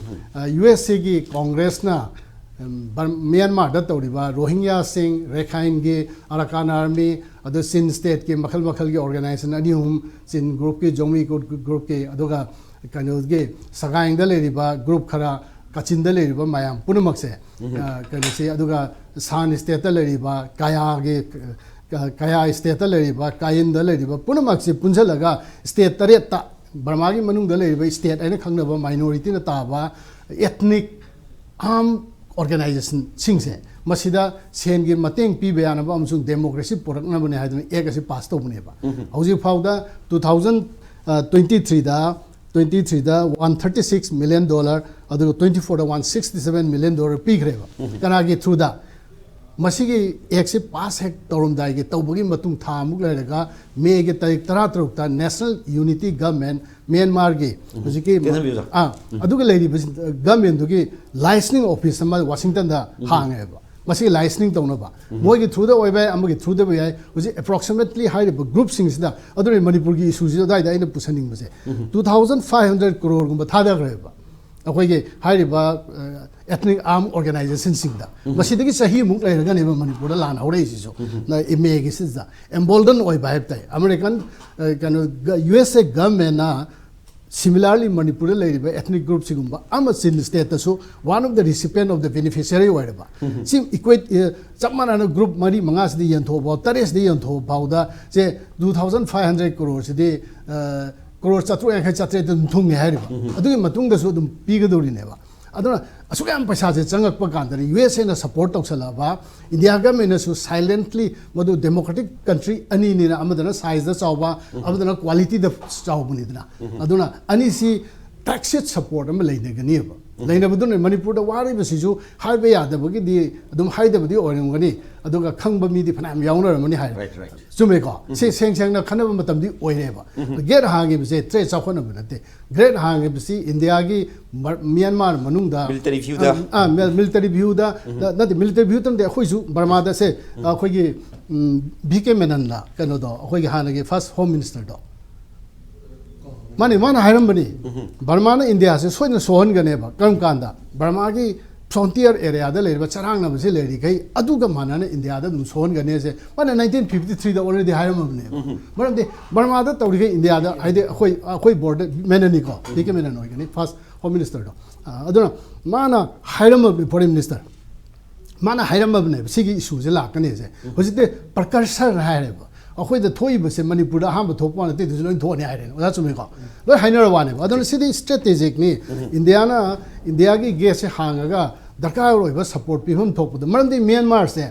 uh, U S A ꯒꯤ Congress ꯅ, um, ꯕꯔ-, ꯃ꯭ꯌꯥꯟꯃꯥꯔꯗ ꯇꯧꯔꯤꯕ ꯔꯣꯍꯤꯡꯌꯥꯁꯤꯡ, ꯔꯦꯈꯥꯏꯟꯒꯤ Arakan Army, ꯑꯗꯨ ꯆꯤꯟ state ꯀꯤ ꯃꯈꯜ ꯃꯈꯜꯒꯤ organization ꯑꯅꯤ ꯑꯍꯨꯝ, ꯆꯤꯟ group ꯀꯤ, ꯖꯣꯃꯤ group, group ꯀꯤ, ꯑꯗꯨꯒ ꯀꯩꯅꯣꯒꯤ ꯁꯒꯥꯏꯡꯗ ꯂꯩꯔꯤꯕ group ꯈꯔ, ꯀꯥꯆꯤꯟꯗ ꯂꯩꯔꯤꯕ ꯃꯌꯥꯝ ꯄꯨꯝꯅꯃꯛꯁꯦ, ꯑ, ꯀꯩꯅꯣꯁꯤ, ꯑꯗꯨꯒ ꯁꯥꯟ state ꯇ ꯂꯩꯔꯤꯕ ꯀꯌꯥꯒꯤ, ꯀ-, ꯀꯌꯥ state ꯇ ꯂꯩꯔꯤꯕ, ꯀꯥꯌꯤꯟꯗ ꯂꯩꯔꯤꯕ ꯄꯨꯝꯅꯃꯛꯁꯤ ꯄꯨꯟꯁꯤꯜꯂꯒ state ꯇꯔꯦꯠꯇ, ꯕꯔꯃꯥꯒꯤ ꯃꯅꯨꯡꯗ ꯂꯩꯔꯤꯕ state ꯍꯥꯏꯅ ꯈꯪꯅꯕ minority ꯅ ꯇꯥꯕ ethnic arm organization ꯁꯤꯡꯁꯦ ꯃꯁꯤꯗ ꯁꯦꯟꯒꯤ ꯃꯇꯦꯡ ꯄꯤꯕ ꯌꯥꯅꯕ ꯑꯃꯁꯨꯡ democracy ꯄꯨꯔꯛꯅꯕꯅꯦ ꯍꯥꯏꯗꯨꯅ act ꯑꯁꯤ pass ꯇꯧꯕꯅꯦꯕ꯫ ꯍꯧꯖꯤꯛ ꯐꯥꯎꯗ two thousand twenty three ꯗ, twenty three ꯗ one thirty six million dollar, ꯑꯗꯨꯒ twenty four ꯗ one sixty seven million dollar ꯄꯤꯈ꯭ꯔꯦꯕ꯫ ꯀꯅꯥꯒꯤ through ꯗ? ꯃꯁꯤꯒꯤ act ꯁꯤ pass ꯍꯦꯛ ꯇꯧꯔꯝꯗꯥꯏꯒꯤ, ꯇꯧꯕꯒꯤ ꯃꯇꯨꯡ ꯊꯥ ꯑꯃꯨꯛ ꯂꯩꯔꯒ May ꯒꯤ ꯇꯥꯔꯤꯛ ꯇꯔꯥ ꯇꯔꯨꯛꯇ National Unity Government, ꯃ꯭ꯌꯥꯟꯃꯥꯔꯒꯤ ꯍꯧꯖꯤꯛꯀꯤ, ꯀꯦꯟꯗ꯭ꯔ ꯕꯤꯔꯨꯖꯥ꯫ ꯑꯥ, ꯑꯗꯨꯒ ꯂꯩꯔꯤꯕ government ꯗꯨꯒꯤ licensing office ꯑꯃ Washington ꯗ ꯍꯥꯡꯉꯦꯕ꯫ ꯃꯁꯤ licensing ꯇꯧꯅꯕ꯫ ꯃꯣꯏꯒꯤ through ꯗ ꯑꯣꯏꯕ ꯌꯥꯏ, ꯑꯃꯒꯤ through ꯗ ꯑꯣꯏꯕ ꯌꯥꯏ꯫ ꯍꯧꯖꯤꯛ approximately ꯍꯥꯏꯔꯤꯕ group ꯁꯤꯡꯁꯤꯗ, ꯑꯗꯨꯅ ꯃꯅꯤꯄꯨꯔꯒꯤ issue ꯁꯤ ꯑꯗꯨꯋꯥꯏꯗ ꯑꯩꯅ ꯄꯨꯁꯟꯅꯤꯡꯕꯁꯦ꯫ Two thousand five hundred crore ꯒꯨꯝꯕ ꯊꯥꯗꯈ꯭ꯔꯦꯕ ꯑꯩꯈꯣꯏꯒꯤ ꯍꯥꯏꯔꯤꯕ, ꯑ, ethnic arm organization ꯁꯤꯡꯗ꯫ ꯃꯁꯤꯗꯒꯤ ꯆꯍꯤꯃꯨꯛ ꯂꯩꯔꯒꯅꯦꯕ ꯃꯅꯤꯄꯨꯔꯗ ꯂꯥꯟ ꯍꯧꯔꯛꯏꯁꯤꯁꯨ꯫ ꯅ-, May ꯒꯤ ꯁꯤꯗ embolden ꯑꯣꯏꯕ ꯍꯥꯏꯕ ꯇꯥꯏ꯫ American, ꯑ, ꯀꯩꯅꯣ, ꯒ-, U S A government ꯅ similarly ꯃꯅꯤꯄꯨꯔꯗ ꯂꯩꯔꯤꯕ ethnic group ꯁꯤꯒꯨꯝꯕ ꯑꯃ ꯆꯤꯟ state ꯇꯁꯨ one of the recipient of the beneficiary ꯑꯣꯏꯔꯕ꯫ ꯁꯤ equate, ꯑ, ꯆꯞ ꯃꯥꯟꯅꯅ group ꯃꯔꯤ ꯃꯉꯥꯁꯤꯗ ꯌꯦꯟꯊꯣꯛꯑ ꯐꯥꯎ, ꯇꯔꯦꯠꯁꯤꯗ ꯌꯦꯟꯊꯣꯛꯑ ꯐꯥꯎꯗ ꯁꯦ two thousand five hundred crore ꯁꯤꯗꯤ, ꯑ, ꯀ꯭ꯔꯣꯔ ꯆꯥꯇ꯭ꯔꯨꯛ ꯌꯥꯡꯈꯩ, ꯆꯥꯇ꯭ꯔꯦꯠꯇ ꯑꯗꯨꯝ ꯊꯨꯡꯉꯦ ꯍꯥꯏꯔꯤꯕ꯫ ꯑꯗꯨꯒꯤ ꯃꯇꯨꯡꯗꯁꯨ ꯑꯗꯨꯝ ꯄꯤꯒꯗꯧꯔꯤꯅꯦꯕ꯫ ꯑꯗꯨꯅ ꯑꯁꯨꯛ ꯌꯥꯝ ꯄꯩꯁꯥꯁꯦ ꯆꯪꯉꯛꯄ ꯀꯥꯟꯗꯗꯤ U S A ꯅ support ꯇꯧꯁꯜꯂꯛꯑꯕ, India government ꯅꯁꯨ silently ꯃꯗꯨ democratic country ꯑꯅꯤꯅꯤꯅ, ꯑꯃꯗꯅ size ꯗ ꯆꯥꯎꯕ, ꯑꯃꯗꯅ quality ꯗ ꯆꯥꯎꯕꯅꯤꯗꯅ꯫ ꯑꯗꯨꯅ ꯑꯅꯤꯁꯤ tacit support ꯑꯃ ꯂꯩꯅꯒꯅꯤꯕ꯫ ꯂꯩꯅꯕꯗꯨꯅ ꯃꯅꯤꯄꯨꯔꯗ ꯋꯥꯔꯤꯕꯁꯤꯁꯨ ꯍꯥꯏꯕ ꯌꯥꯗꯕꯒꯤꯗꯤ ꯑꯗꯨꯝ ꯍꯥꯏꯗꯕꯗꯤ ꯑꯣꯏꯔꯝꯒꯅꯤ, ꯑꯗꯨꯒ ꯈꯪꯕ ꯃꯤꯗꯤ ꯐꯅꯌꯥꯝ ꯌꯥꯎꯅꯔꯝꯃꯅꯤ ꯍꯥꯏꯔꯦ꯫ Right, right. ꯆꯨꯝꯃꯦꯀꯣ? ꯁꯦ-, ꯁꯦꯡ ꯁꯦꯡꯅ ꯈꯟꯅꯕ ꯃꯇꯝꯗꯤ ꯑꯣꯏꯔꯦꯕ꯫ Gate ꯍꯥꯡꯉꯤꯕꯁꯦ ꯇ꯭ꯔꯦꯠ ꯆꯥꯎꯈꯠꯅꯕ ꯅꯠꯇꯦ꯫ Gate ꯍꯥꯡꯉꯤꯕꯁꯤ India ꯒꯤ ꯃ-, ꯃ꯭ꯌꯥꯟꯃꯥꯔ ꯃꯅꯨꯡꯗ, military view ꯗ꯫ ꯑ, ꯑ, ꯃꯤ-, military view ꯗ, ꯅ-, ꯅꯠꯇꯦ, military view ꯇ ꯅꯠꯇꯦ, ꯑꯩꯈꯣꯏꯁꯨ ꯕꯔꯃꯥꯗꯁꯦ, ꯑꯩꯈꯣꯏꯒꯤ ꯚꯤ ꯀꯦ ꯃꯦꯅꯟꯅ ꯀꯩꯅꯣꯗꯣ, ꯑꯩꯈꯣꯏꯒꯤ ꯍꯥꯟꯅꯒꯤ ꯐꯥꯔꯁ ꯍꯣꯝ ꯃꯤꯅꯤꯁꯇꯔꯗꯣ, ꯃꯥꯅꯤ, ꯃꯥꯅ ꯍꯥꯏꯔꯝꯕꯅꯤ, ꯕꯔꯃꯥꯅ ꯏꯟꯗꯤꯌꯥꯁꯦ ꯁꯣꯏꯗꯅ ꯁꯣꯛꯍꯟꯒꯅꯦꯕ꯫ ꯀꯔꯝ ꯀꯥꯟꯗ? ꯕꯔꯃꯥꯒꯤ ꯐ꯭ꯔꯣꯟꯇꯤꯌꯔ ꯑꯦꯔꯤꯌꯥꯗ ꯂꯩꯔꯤꯕ ꯆꯔꯥꯡꯅꯕꯁꯤ ꯂꯩꯔꯤꯈꯩ ꯑꯗꯨꯒ ꯃꯥꯟꯅꯅ ꯏꯟꯗꯤꯌꯥꯗ ꯑꯗꯨꯝ ꯁꯣꯛꯍꯟꯒꯅꯤ ꯍꯥꯏꯁꯦ ꯃꯥꯅ ꯅꯥꯏꯟꯇꯤꯟ ꯐꯤꯐꯇꯤ ꯊ꯭ꯔꯤꯗ ꯑꯣꯜꯔꯦꯗꯤ ꯍꯥꯏꯔꯝꯃꯕꯅꯦꯕ꯫ ꯃꯔꯝꯗꯤ ꯕꯔꯃꯥꯗ ꯇꯧꯔꯤꯈꯩ ꯏꯟꯗꯤꯌꯥꯗ, ꯍꯥꯏꯗꯤ ꯑꯩꯈꯣꯏ ꯑꯩꯈꯣꯏ ꯕꯣꯔꯗ ꯃꯦꯅꯟꯅꯤꯀꯣ, ꯚꯤ ꯀꯦ ꯃꯦꯅꯟ ꯑꯣꯏꯒꯅꯤ ꯐꯥꯔꯁ ꯍꯣꯝ ꯃꯤꯅꯤꯁꯇꯔꯗꯣ꯫ ꯑꯗꯨꯅ ꯃꯥꯅ ꯍꯥꯏꯔꯝꯃꯕꯅꯤ, ꯐꯣꯔꯦꯟ ꯃꯤꯅꯤꯁꯇꯔ ꯃꯥꯅ ꯍꯥꯏꯔꯝꯃꯕꯅꯦꯕ, ꯁꯤꯒꯤ ꯏꯁꯨꯁꯦ ꯂꯥꯛꯀꯅꯤꯁꯦ꯫ ꯍꯧꯖꯤꯛꯇꯤ ꯄ꯭ꯔꯀꯔꯁꯔ ꯍꯥꯏꯔꯦꯕ꯫ ꯑꯩꯈꯣꯏꯗ ꯊꯣꯛꯏꯕꯁꯦ ꯃꯅꯤꯄꯨꯔꯗ ꯑꯍꯥꯟꯕ ꯊꯣꯛꯄ ꯅꯠꯇꯦ, ꯑꯗꯨꯁꯨ ꯂꯣꯏ ꯊꯣꯛꯑꯅꯤ ꯍꯥꯏꯔꯦꯅꯦ꯫ ꯑꯣꯖꯥ ꯆꯨꯝꯃꯤꯀꯣ? ꯂꯣꯏ ꯍꯥꯏꯅꯔ ꯋꯥꯅꯦꯕ꯫ ꯑꯗꯨꯅ ꯁꯤꯗꯤ ꯏꯁꯇ꯭ꯔꯦꯇꯦꯖꯤꯛꯅꯤ꯫ ꯏꯟꯗꯤꯌꯥꯅ, ꯏꯟꯗꯤꯌꯥꯒꯤ ꯒꯦꯠꯁꯦ ꯍꯥꯡꯉꯒ ꯗꯔꯀꯥꯔ ꯑꯣꯏꯕ ꯁꯞꯄꯣꯔꯠ ꯄꯤꯐꯝ ꯊꯣꯛꯄꯗꯣ, ꯃꯔꯝꯗꯤ ꯃ꯭ꯌꯥꯟꯃꯥꯔꯁꯦ,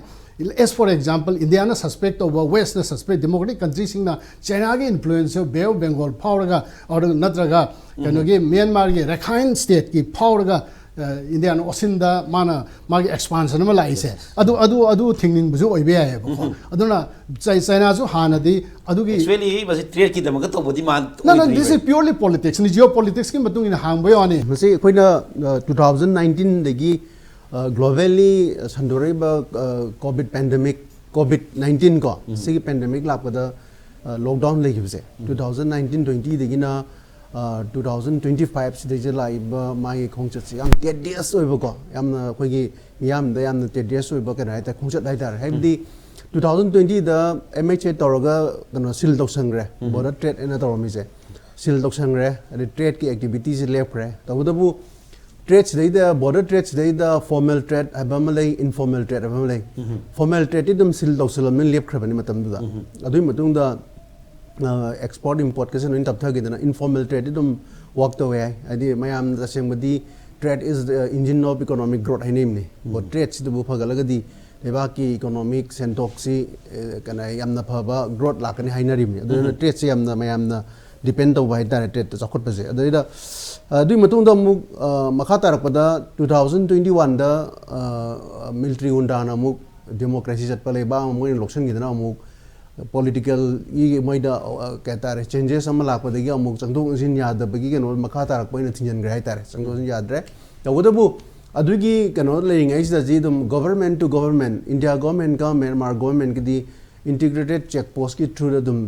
as for example, Indian suspect ꯇꯧꯕ, ꯋꯦꯁꯅ ꯁꯁꯄꯦꯛ, ꯗꯦꯃꯣꯀ꯭ꯔꯦꯇꯤꯛ ꯀꯟꯇ꯭ꯔꯤꯁꯤꯡꯅ ꯆꯥꯏꯅꯥꯒꯤ ꯏꯟꯐ꯭ꯂꯨꯌꯦꯟꯁꯁꯦ ꯕꯦ ꯑꯣꯐ ꯕꯦꯡꯒꯣꯜ ꯐꯥꯎꯔꯒ, ꯑꯣꯔ ꯅꯠꯇ꯭ꯔꯒ ꯀꯩꯅꯣꯒꯤ ꯃ꯭ꯌꯥꯟꯃꯥꯔꯒꯤ ꯔꯦꯈꯥꯏꯟ ꯁ꯭ꯇꯦꯠꯀꯤ ꯐꯥꯎꯔꯒ, ꯑ, ꯏꯟꯗꯤꯌꯥꯟ ꯑꯣꯁꯤꯟꯗ ꯃꯥꯅ ꯃꯥꯒꯤ ꯑꯦꯛꯁꯄꯥꯟꯁꯟ ꯑꯃ ꯂꯥꯛꯏꯁꯦ, ꯑꯗꯨ ꯑꯗꯨ ꯑꯗꯨ ꯊꯤꯡꯅꯤꯡꯕꯁꯨ ꯑꯣꯏꯕ ꯌꯥꯏꯑꯕꯀꯣ꯫ ꯑꯗꯨꯅ ꯆꯥꯏ- ꯆꯥꯏꯅꯥꯁꯨ ꯍꯥꯟꯅꯗꯤ ꯑꯗꯨꯒꯤ actually ꯃꯁꯤ ꯇ꯭ꯔꯦꯗꯀꯤꯗꯃꯛꯇ ꯇꯧꯕꯗꯤ ꯃꯥꯟ ꯅ ꯅ ꯑꯣꯏꯗ꯭ꯔꯤꯕ꯫ This is purely politics ꯅꯤ, ꯖꯤꯑꯣ ꯄꯣꯂꯤꯇꯤꯛꯁꯀꯤ ꯃꯇꯨꯡ ꯏꯟꯅ ꯍꯥꯡꯕ ꯋꯥꯅꯤ꯫ ꯃꯁꯤ ꯑꯩꯈꯣꯏꯅ ꯇꯨ ꯊꯥꯎꯖꯟ ꯅꯥꯏꯟꯇꯤꯟꯗꯒꯤ ꯒ꯭ꯂꯣꯕꯦꯜꯂꯤ ꯁꯟꯗꯣꯔꯛꯏꯕ ꯀꯣꯚꯤꯠ ꯄꯦꯟꯗꯦꯃꯤꯛ, ꯀꯣꯚꯤꯠ ꯅꯥꯏꯟꯇꯤꯟ ꯀꯣ, ꯁꯤꯒꯤ ꯄꯦꯟꯗꯦꯃꯤꯛ ꯂꯥꯛꯄꯗ ꯂꯣꯛꯗꯥꯎꯟ ꯂꯩꯈꯤꯕꯁꯦ, ꯇꯨ ꯊꯥꯎꯖꯟ ꯅꯥꯏꯟꯇꯤꯟ ꯇ꯭ꯋꯦꯟꯇꯤꯗꯒꯤꯅ ꯇꯨ ꯊꯥꯎꯖꯟ ꯇ꯭ꯋꯦꯟꯇꯤ ꯐꯥꯏꯚ ꯁꯤꯗꯩꯁꯤꯗ ꯂꯥꯛꯏꯕ ꯃꯥꯒꯤ ꯈꯣꯡꯆꯠꯁꯤ ꯌꯥꯝ ꯇꯦꯗꯤꯌꯁ ꯑꯣꯏꯕꯀꯣ, ꯌꯥꯝꯅ ꯑꯩꯈꯣꯏꯒꯤ ꯃꯤꯌꯥꯝꯗ ꯌꯥꯝꯅ ꯇꯦꯗꯤꯌꯁ ꯑꯣꯏꯕ ꯀꯩꯅꯣ ꯍꯥꯏꯇꯥꯔꯦ, ꯈꯣꯡꯆꯠ ꯍꯥꯏꯇꯥꯔꯦ꯫ ꯍꯥꯏꯕꯗꯤ ꯇꯨ ꯊꯥꯎꯖꯟ ꯇ꯭ꯋꯦꯟꯇꯤꯗ ꯑꯦꯝ ꯑꯩꯆ ꯑꯦ ꯇꯧꯔꯒ ꯀꯩꯅꯣ ꯁꯤꯜ ꯇꯧꯁꯟꯈ꯭ꯔꯦ, ꯕꯣꯔꯗꯔ ꯇ꯭ꯔꯦꯗ ꯍꯥꯏꯅ ꯇꯧꯔꯝꯃꯤꯁꯦ ꯁꯤꯜ ꯇꯧꯁꯟꯈ꯭ꯔꯦ, ꯑꯗꯩ ꯇ꯭ꯔꯦꯗꯀꯤ ꯑꯦꯛꯇꯤꯚꯤꯇꯤꯁꯦ ꯂꯦꯞꯈ꯭ꯔꯦ꯫ ꯇꯧꯕꯇꯕꯨ ꯇ꯭ꯔꯦꯗꯁꯤꯗꯩꯗ, ꯕꯣꯔꯗꯔ ꯇ꯭ꯔꯦꯗꯁꯤꯗꯩꯗ ꯐꯣꯔꯃꯦꯜ ꯇ꯭ꯔꯦꯗ ꯍꯥꯏꯕ ꯑꯃ ꯂꯩ, ꯏꯟꯐꯣꯔꯃꯦꯜ ꯇ꯭ꯔꯦꯗ ꯍꯥꯏꯕ ꯑꯃ ꯂꯩ꯫ ꯐꯣꯔꯃꯦꯜ ꯇ꯭ꯔꯦꯗꯇꯤ ꯑꯗꯨꯝ ꯁꯤꯜ ꯇꯧꯁꯜꯂꯝꯅꯤꯅ ꯂꯦꯞꯈ꯭ꯔꯕꯅꯤ ꯃꯇꯝꯗꯨꯗ꯫ ꯑꯗꯨꯒꯤ ꯃꯇꯨꯡꯗ ꯑꯦꯛꯁꯄꯣꯔꯠ ꯏꯝꯄꯣꯔꯠꯀꯁꯦ ꯂꯣꯏꯅ ꯇꯞꯊꯈꯤꯗꯅ ꯏꯟꯐꯣꯔꯃꯦꯜ ꯇ꯭ꯔꯦꯗꯇꯤ ꯑꯗꯨꯝ ꯋꯥꯛ ꯇꯧꯋꯦ ꯍꯥꯏ꯫ ꯍꯥꯏꯗꯤ ꯃꯌꯥꯝꯅ ꯇꯁꯦꯡꯕꯗꯤ trade is the engine of economic growth ꯍꯥꯏꯅꯩꯅꯤ꯫ ꯕꯣ ꯇ꯭ꯔꯦꯗꯁꯤꯗꯕꯨ ꯐꯒꯠꯂꯒꯗꯤ ꯂꯩꯕꯥꯛꯀꯤ ꯏꯀꯣꯅꯣꯃꯤꯛ ꯁꯦꯟꯊꯣꯛꯁꯤ, ꯑꯦ, ꯀꯩꯅꯣ, ꯌꯥꯝꯅ ꯐꯕ ꯒ꯭ꯔꯣꯠ ꯂꯥꯛꯀꯅꯤ ꯍꯥꯏꯅꯔꯤꯕꯅꯤ꯫ ꯑꯗꯨꯅ ꯇ꯭ꯔꯦꯗꯁꯦ ꯌꯥꯝꯅ ꯃꯌꯥꯝꯅ ꯗꯤꯄꯦꯟ ꯇꯧꯕ ꯍꯥꯏꯇꯥꯔꯦ ꯇ꯭ꯔꯦꯗꯇ ꯆꯥꯎꯈꯠꯄꯁꯦ꯫ ꯑꯗꯨꯗꯩꯗ, ꯑ, ꯑꯗꯨꯒꯤ ꯃꯇꯨꯡꯗ ꯑꯃꯨꯛ, ꯑ, ꯃꯈꯥ ꯇꯥꯔꯛꯄꯗ ꯇꯨ ꯊꯥꯎꯖꯟ ꯇ꯭ꯋꯦꯟꯇꯤ ꯋꯥꯟꯗ, ꯑ, ꯃꯤꯂꯤꯇ꯭ꯔꯤ ꯒꯨꯟꯗꯥꯅ ꯑꯃꯨꯛ ꯗꯦꯃꯣꯀ꯭ꯔꯦꯁꯤ ꯆꯠꯄ ꯂꯩꯕꯥꯛ ꯑꯃ ꯃꯣꯏꯅ ꯂꯧꯁꯤꯟꯈꯤꯗꯅ ꯑꯃꯨꯛ ꯄꯣꯂꯤꯇꯤꯀꯦꯜꯒꯤ ꯃꯣꯏꯗ, ꯑ, ꯀꯩ ꯍꯥꯏꯇꯥꯔꯦ, ꯆꯦꯟꯖꯦꯁ ꯑꯃ ꯂꯥꯛꯄꯗꯒꯤ ꯑꯃꯨꯛ ꯆꯪꯊꯣꯛ ꯆꯪꯁꯤꯟ ꯌꯥꯗꯕꯒꯤ ꯀꯩꯅꯣ ꯃꯈꯥ ꯇꯥꯔꯛꯄ ꯑꯣꯏꯅ ꯊꯤꯡꯖꯤꯟꯈ꯭ꯔꯦ ꯍꯥꯏꯇꯥꯔꯦ꯫ ꯆꯪꯊꯣꯛ ꯆꯪꯁꯤꯟ ꯌꯥꯗ꯭ꯔꯦ꯫ ꯇꯧꯕꯇꯕꯨ ꯑꯗꯨꯒꯤ ꯀꯩꯅꯣ ꯂꯩꯔꯤꯉꯩꯁꯤꯗꯗꯤ ꯑꯗꯨꯝ government to government, India government ꯀ Myanmar government ꯀꯤꯗꯤ integrated check post ꯀꯤ through ꯗ ꯑꯗꯨꯝ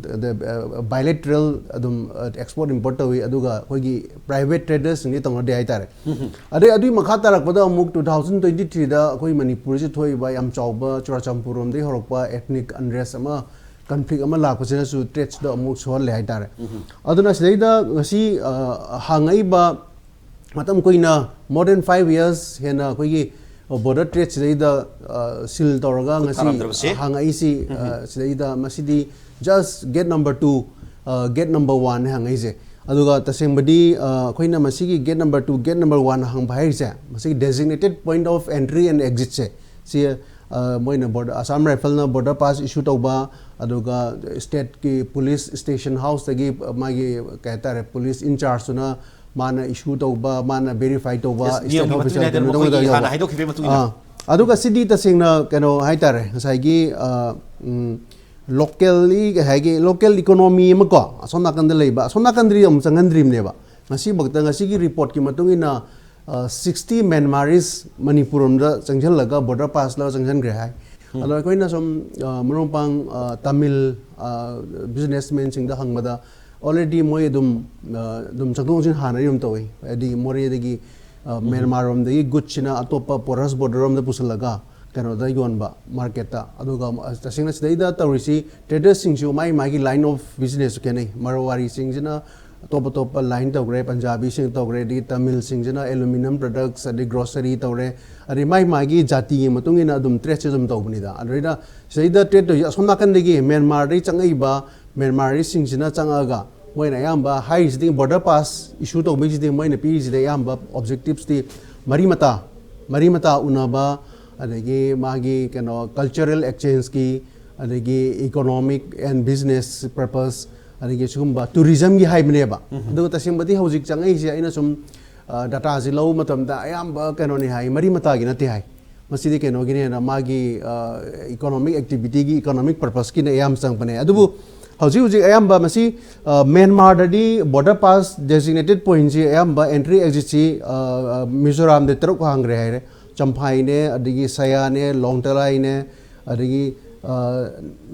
bilateral ꯑꯗꯨꯝ export import ꯇꯧꯏ, ꯑꯗꯨꯒ ꯑꯩꯈꯣꯏꯒꯤ private traders ꯁꯤꯡꯗꯤ ꯇꯧꯅꯗꯦ ꯍꯥꯏꯇꯥꯔꯦ꯫ ꯑꯗꯩ ꯑꯗꯨꯒꯤ ꯃꯈꯥ ꯇꯥꯔꯛꯄꯗ ꯑꯃꯨꯛ two thousand twenty three ꯗ ꯑꯩꯈꯣꯏ ꯃꯅꯤꯄꯨꯔꯁꯤ ꯊꯣꯛꯏꯕ ꯌꯥꯝ ꯆꯥꯎꯕ ꯆꯨꯔꯥꯆꯥꯟꯄꯨꯔ ꯔꯣꯝꯗꯒꯤ ꯍꯧꯔꯛꯄ ethnic unrest ꯑꯃ, conflict ꯑꯃ ꯂꯥꯛꯄꯁꯤꯅꯁꯨ trade ꯁꯤꯗ ꯑꯃꯨꯛ ꯁꯣꯛꯍꯜꯂꯦ ꯍꯥꯏꯇꯥꯔꯦ꯫ ꯑꯗꯨꯅ ꯁꯤꯗꯩꯗ ꯉꯁꯤ, ꯑ, ꯍꯥꯡꯉꯛꯏꯕ ꯃꯇꯝ ꯀꯨꯏꯅ, more than five years ꯍꯦꯟꯅ ꯑꯩꯈꯣꯏꯒꯤ border trade ꯁꯤꯗꯩꯗ, ꯑ, seal ꯇꯧꯔꯒ ꯉꯁꯤ ꯊꯥꯔꯝꯗ꯭ꯔꯕꯁꯦ? ꯍꯥꯡꯉꯛꯏꯁꯤ, ꯑ, ꯁꯤꯗꯩꯗ ꯃꯁꯤꯗꯤ just gate number two, ꯑ, gate number one ꯅꯦ ꯍꯥꯡꯉꯛꯏꯁꯦ꯫ ꯑꯗꯨꯒ ꯇꯁꯦꯡꯕꯗꯤ, ꯑ, ꯑꯩꯈꯣꯏꯅ ꯃꯁꯤꯒꯤ gate number two, gate number one ꯍꯥꯡꯕ ꯍꯥꯏꯔꯤꯁꯦ, ꯃꯁꯤꯒꯤ designated point of entry and exit ꯁꯦ, ꯁꯤ, ꯑ, ꯃꯣꯏꯅ border, Assam Rifle ꯅ border pass issue ꯇꯧꯕ, ꯑꯗꯨꯒ state ꯀꯤ police station house ꯇꯒꯤ ꯃꯥꯒꯤ, ꯀꯩ ꯍꯥꯏꯇꯥꯔꯦ, police in charge ꯇꯨꯅ ꯃꯥꯅ issue ꯇꯧꯕ, ꯃꯥꯅ verify ꯇꯧꯕ, yes, state ꯅꯤꯌꯝꯒꯤ ꯃꯇꯨꯡ official ꯏꯟꯅ ꯀꯩꯅꯣ ꯍꯥꯏꯇꯥꯔꯦ, ꯇꯧꯕ ꯃꯈꯣꯏꯒꯤ ꯇꯧꯕ꯫ ꯍꯥꯟꯅ ꯍꯥꯏꯗꯣꯛꯈꯤꯕꯒꯤ ꯃꯇꯨꯡ ꯏꯟꯅ꯫ ꯑꯥ, ꯑꯗꯨꯒ ꯁꯤꯗꯤ ꯇꯁꯦꯡꯅ ꯀꯩꯅꯣ ꯍꯥꯏꯇꯥꯔꯦ, ꯉꯁꯥꯏꯒꯤ, ꯑ, ꯎꯝ, local ꯂꯤ ꯀꯩ ꯍꯥꯏꯒꯦ, local economy ꯑꯃ ꯀꯣ, ꯑꯁꯣꯝ ꯅꯥꯀꯟꯗ ꯂꯩꯕ, ꯑꯁꯣꯝ ꯅꯥꯀꯟꯗꯗꯤ ꯑꯃꯨꯛ ꯆꯪꯍꯟꯗ꯭ꯔꯤꯕꯅꯦꯕ꯫ ꯉꯁꯤꯐꯥꯎꯗ, ꯉꯁꯤꯒꯤ report ꯀꯤ ꯃꯇꯨꯡ ꯏꯟꯅ, ꯑ, sixty Myanmaris ꯃꯅꯤꯄꯨꯔ ꯔꯣꯝꯗ ꯆꯪꯁꯤꯜꯂꯒ border pass ꯂꯧꯔ ꯆꯪꯁꯤꯟꯈ꯭ꯔꯦ ꯍꯥꯏ꯫ ꯑꯗꯣ ꯑꯩꯈꯣꯏꯅ ꯁꯨꯝ, ꯑ, ꯃꯔꯨꯞ ꯃꯄꯥꯡ, ꯑ, ꯇꯥꯃꯤꯜ, ꯑ, businessman ꯁꯤꯡꯗ ꯍꯪꯕꯗ, already ꯃꯣꯏ ꯑꯗꯨꯝ, ꯑ, ꯑꯗꯨꯝ ꯆꯪꯊꯣꯛ ꯆꯪꯁꯤꯟ ꯍꯥꯟꯅ ꯑꯗꯨꯝ ꯇꯧꯏ꯫ ꯍꯥꯏꯗꯤ ꯃꯣꯔꯦꯗꯒꯤ, ꯑ, ꯃ꯭ꯌꯥꯟꯃꯥꯔ ꯔꯣꯝꯗꯒꯤ goods ꯁꯤꯅ ꯑꯇꯣꯞꯄ porous border ꯔꯣꯝꯗ ꯄꯨꯁꯤꯜꯂꯒ ꯀꯩꯅꯣꯗ ꯌꯣꯟꯕ, market ꯇ꯫ ꯑꯗꯨꯒ, ꯑ, ꯇꯁꯦꯡꯅ ꯁꯤꯗꯩꯗ ꯇꯧꯔꯤꯁꯤ, traders ꯁꯤꯡꯁꯨ ꯃꯥꯏ ꯃꯥꯒꯤ line of business ꯁꯨ ꯈꯦꯠꯅꯩ꯫ ꯃꯔꯋꯥꯔꯤꯁꯤꯡꯁꯤꯅ ꯑꯇꯣꯞ ꯑꯇꯣꯞꯄ line ꯇꯧꯈ꯭ꯔꯦ, ꯄꯟꯖꯥꯕꯤꯁꯤꯡ ꯇꯧꯈ꯭ꯔꯦ, ꯑꯗꯒꯤ ꯇꯥꯃꯤꯜꯁꯤꯡꯁꯤꯅ aluminium products, ꯑꯗꯩ grocery ꯇꯧꯔꯦ, ꯑꯗꯩ ꯃꯥꯏ ꯃꯥꯒꯤ ꯖꯥꯇꯤꯒꯤ ꯃꯇꯨꯡ ꯏꯟꯅ ꯑꯗꯨꯝ trade ꯁꯦ ꯑꯗꯨꯝ ꯇꯧꯕꯅꯤꯗ꯫ ꯑꯗꯨꯗꯩꯗ ꯁꯤꯗꯩꯗ trade ꯇꯧꯔꯤꯁꯦ ꯑꯁꯣꯝ ꯅꯥꯀꯟꯗꯒꯤ ꯃ꯭ꯌꯥꯟꯃꯥꯔꯗꯒꯤ ꯆꯪꯉꯛꯏꯕ ꯃ꯭ꯌꯥꯟꯃꯥꯔꯤꯁꯤꯡꯁꯤꯅ ꯆꯪꯉꯛꯑꯒ ꯃꯣꯏꯅ ꯑꯌꯥꯝꯕ ꯍꯥꯏꯔꯤꯁꯤꯗꯤ border pass issue ꯇꯧꯕꯒꯤꯁꯤꯗꯤ ꯃꯣꯏꯅ ꯄꯤꯔꯤꯁꯤꯗꯤ ꯑꯌꯥꯝꯕ objectives ꯇꯤ ꯃꯔꯤ ꯃꯇꯥ, ꯃꯔꯤ ꯃꯇꯥ ꯎꯅꯕ, ꯑꯗꯒꯤ ꯃꯥꯒꯤ ꯀꯩꯅꯣ cultural exchange ꯀꯤ, ꯑꯗꯒꯤ economic and business purpose, ꯑꯗꯒꯤ ꯁꯤꯒꯨꯝꯕ tourism ꯒꯤ ꯍꯥꯏꯕꯅꯦꯕ꯫ ꯑꯗꯨꯒ ꯇꯁꯦꯡꯕꯗꯤ ꯍꯧꯖꯤꯛ ꯆꯪꯉꯛꯏꯁꯦ ꯑꯩꯅ ꯁꯨꯝ, ꯑ, data ꯁꯤ ꯂꯧꯕ ꯃꯇꯝꯗ ꯑꯌꯥꯝꯕ ꯀꯩꯅꯣꯅꯤ ꯍꯥꯏ, ꯃꯔꯤ ꯃꯇꯥꯒꯤ ꯅꯠꯇꯦ ꯍꯥꯏ꯫ ꯃꯁꯤꯗꯤ ꯀꯩꯅꯣꯒꯤꯅꯦꯅ ꯃꯥꯒꯤ, ꯑ, economic activity ꯒꯤ economic purpose ꯀꯤꯅ ꯑꯌꯥꯝꯕ ꯆꯪꯕꯅꯦ꯫ ꯑꯗꯨꯕꯨ ꯍꯧꯖꯤꯛ ꯍꯧꯖꯤꯛ ꯑꯌꯥꯝꯕ ꯃꯁꯤ, ꯑ, ꯃ꯭ꯌꯥꯟꯃꯥꯔꯗꯗꯤ border pass designated pointꯁꯤ ꯑꯌꯥꯝꯕ entry exitꯁꯤ, ꯑ, ꯑ, ꯃꯤꯖꯣꯔꯥꯝꯗ ꯇꯔꯨꯛ ꯍꯥꯡꯈ꯭ꯔꯦ ꯍꯥꯏꯔꯦ꯫ ꯆꯝꯐꯥꯏꯅꯦ, ꯑꯗꯒꯤ ꯁꯌꯥꯅꯦ, ꯂꯣꯡꯇꯂꯥꯏꯅꯦ, ꯑꯗꯒꯤ, ꯑ,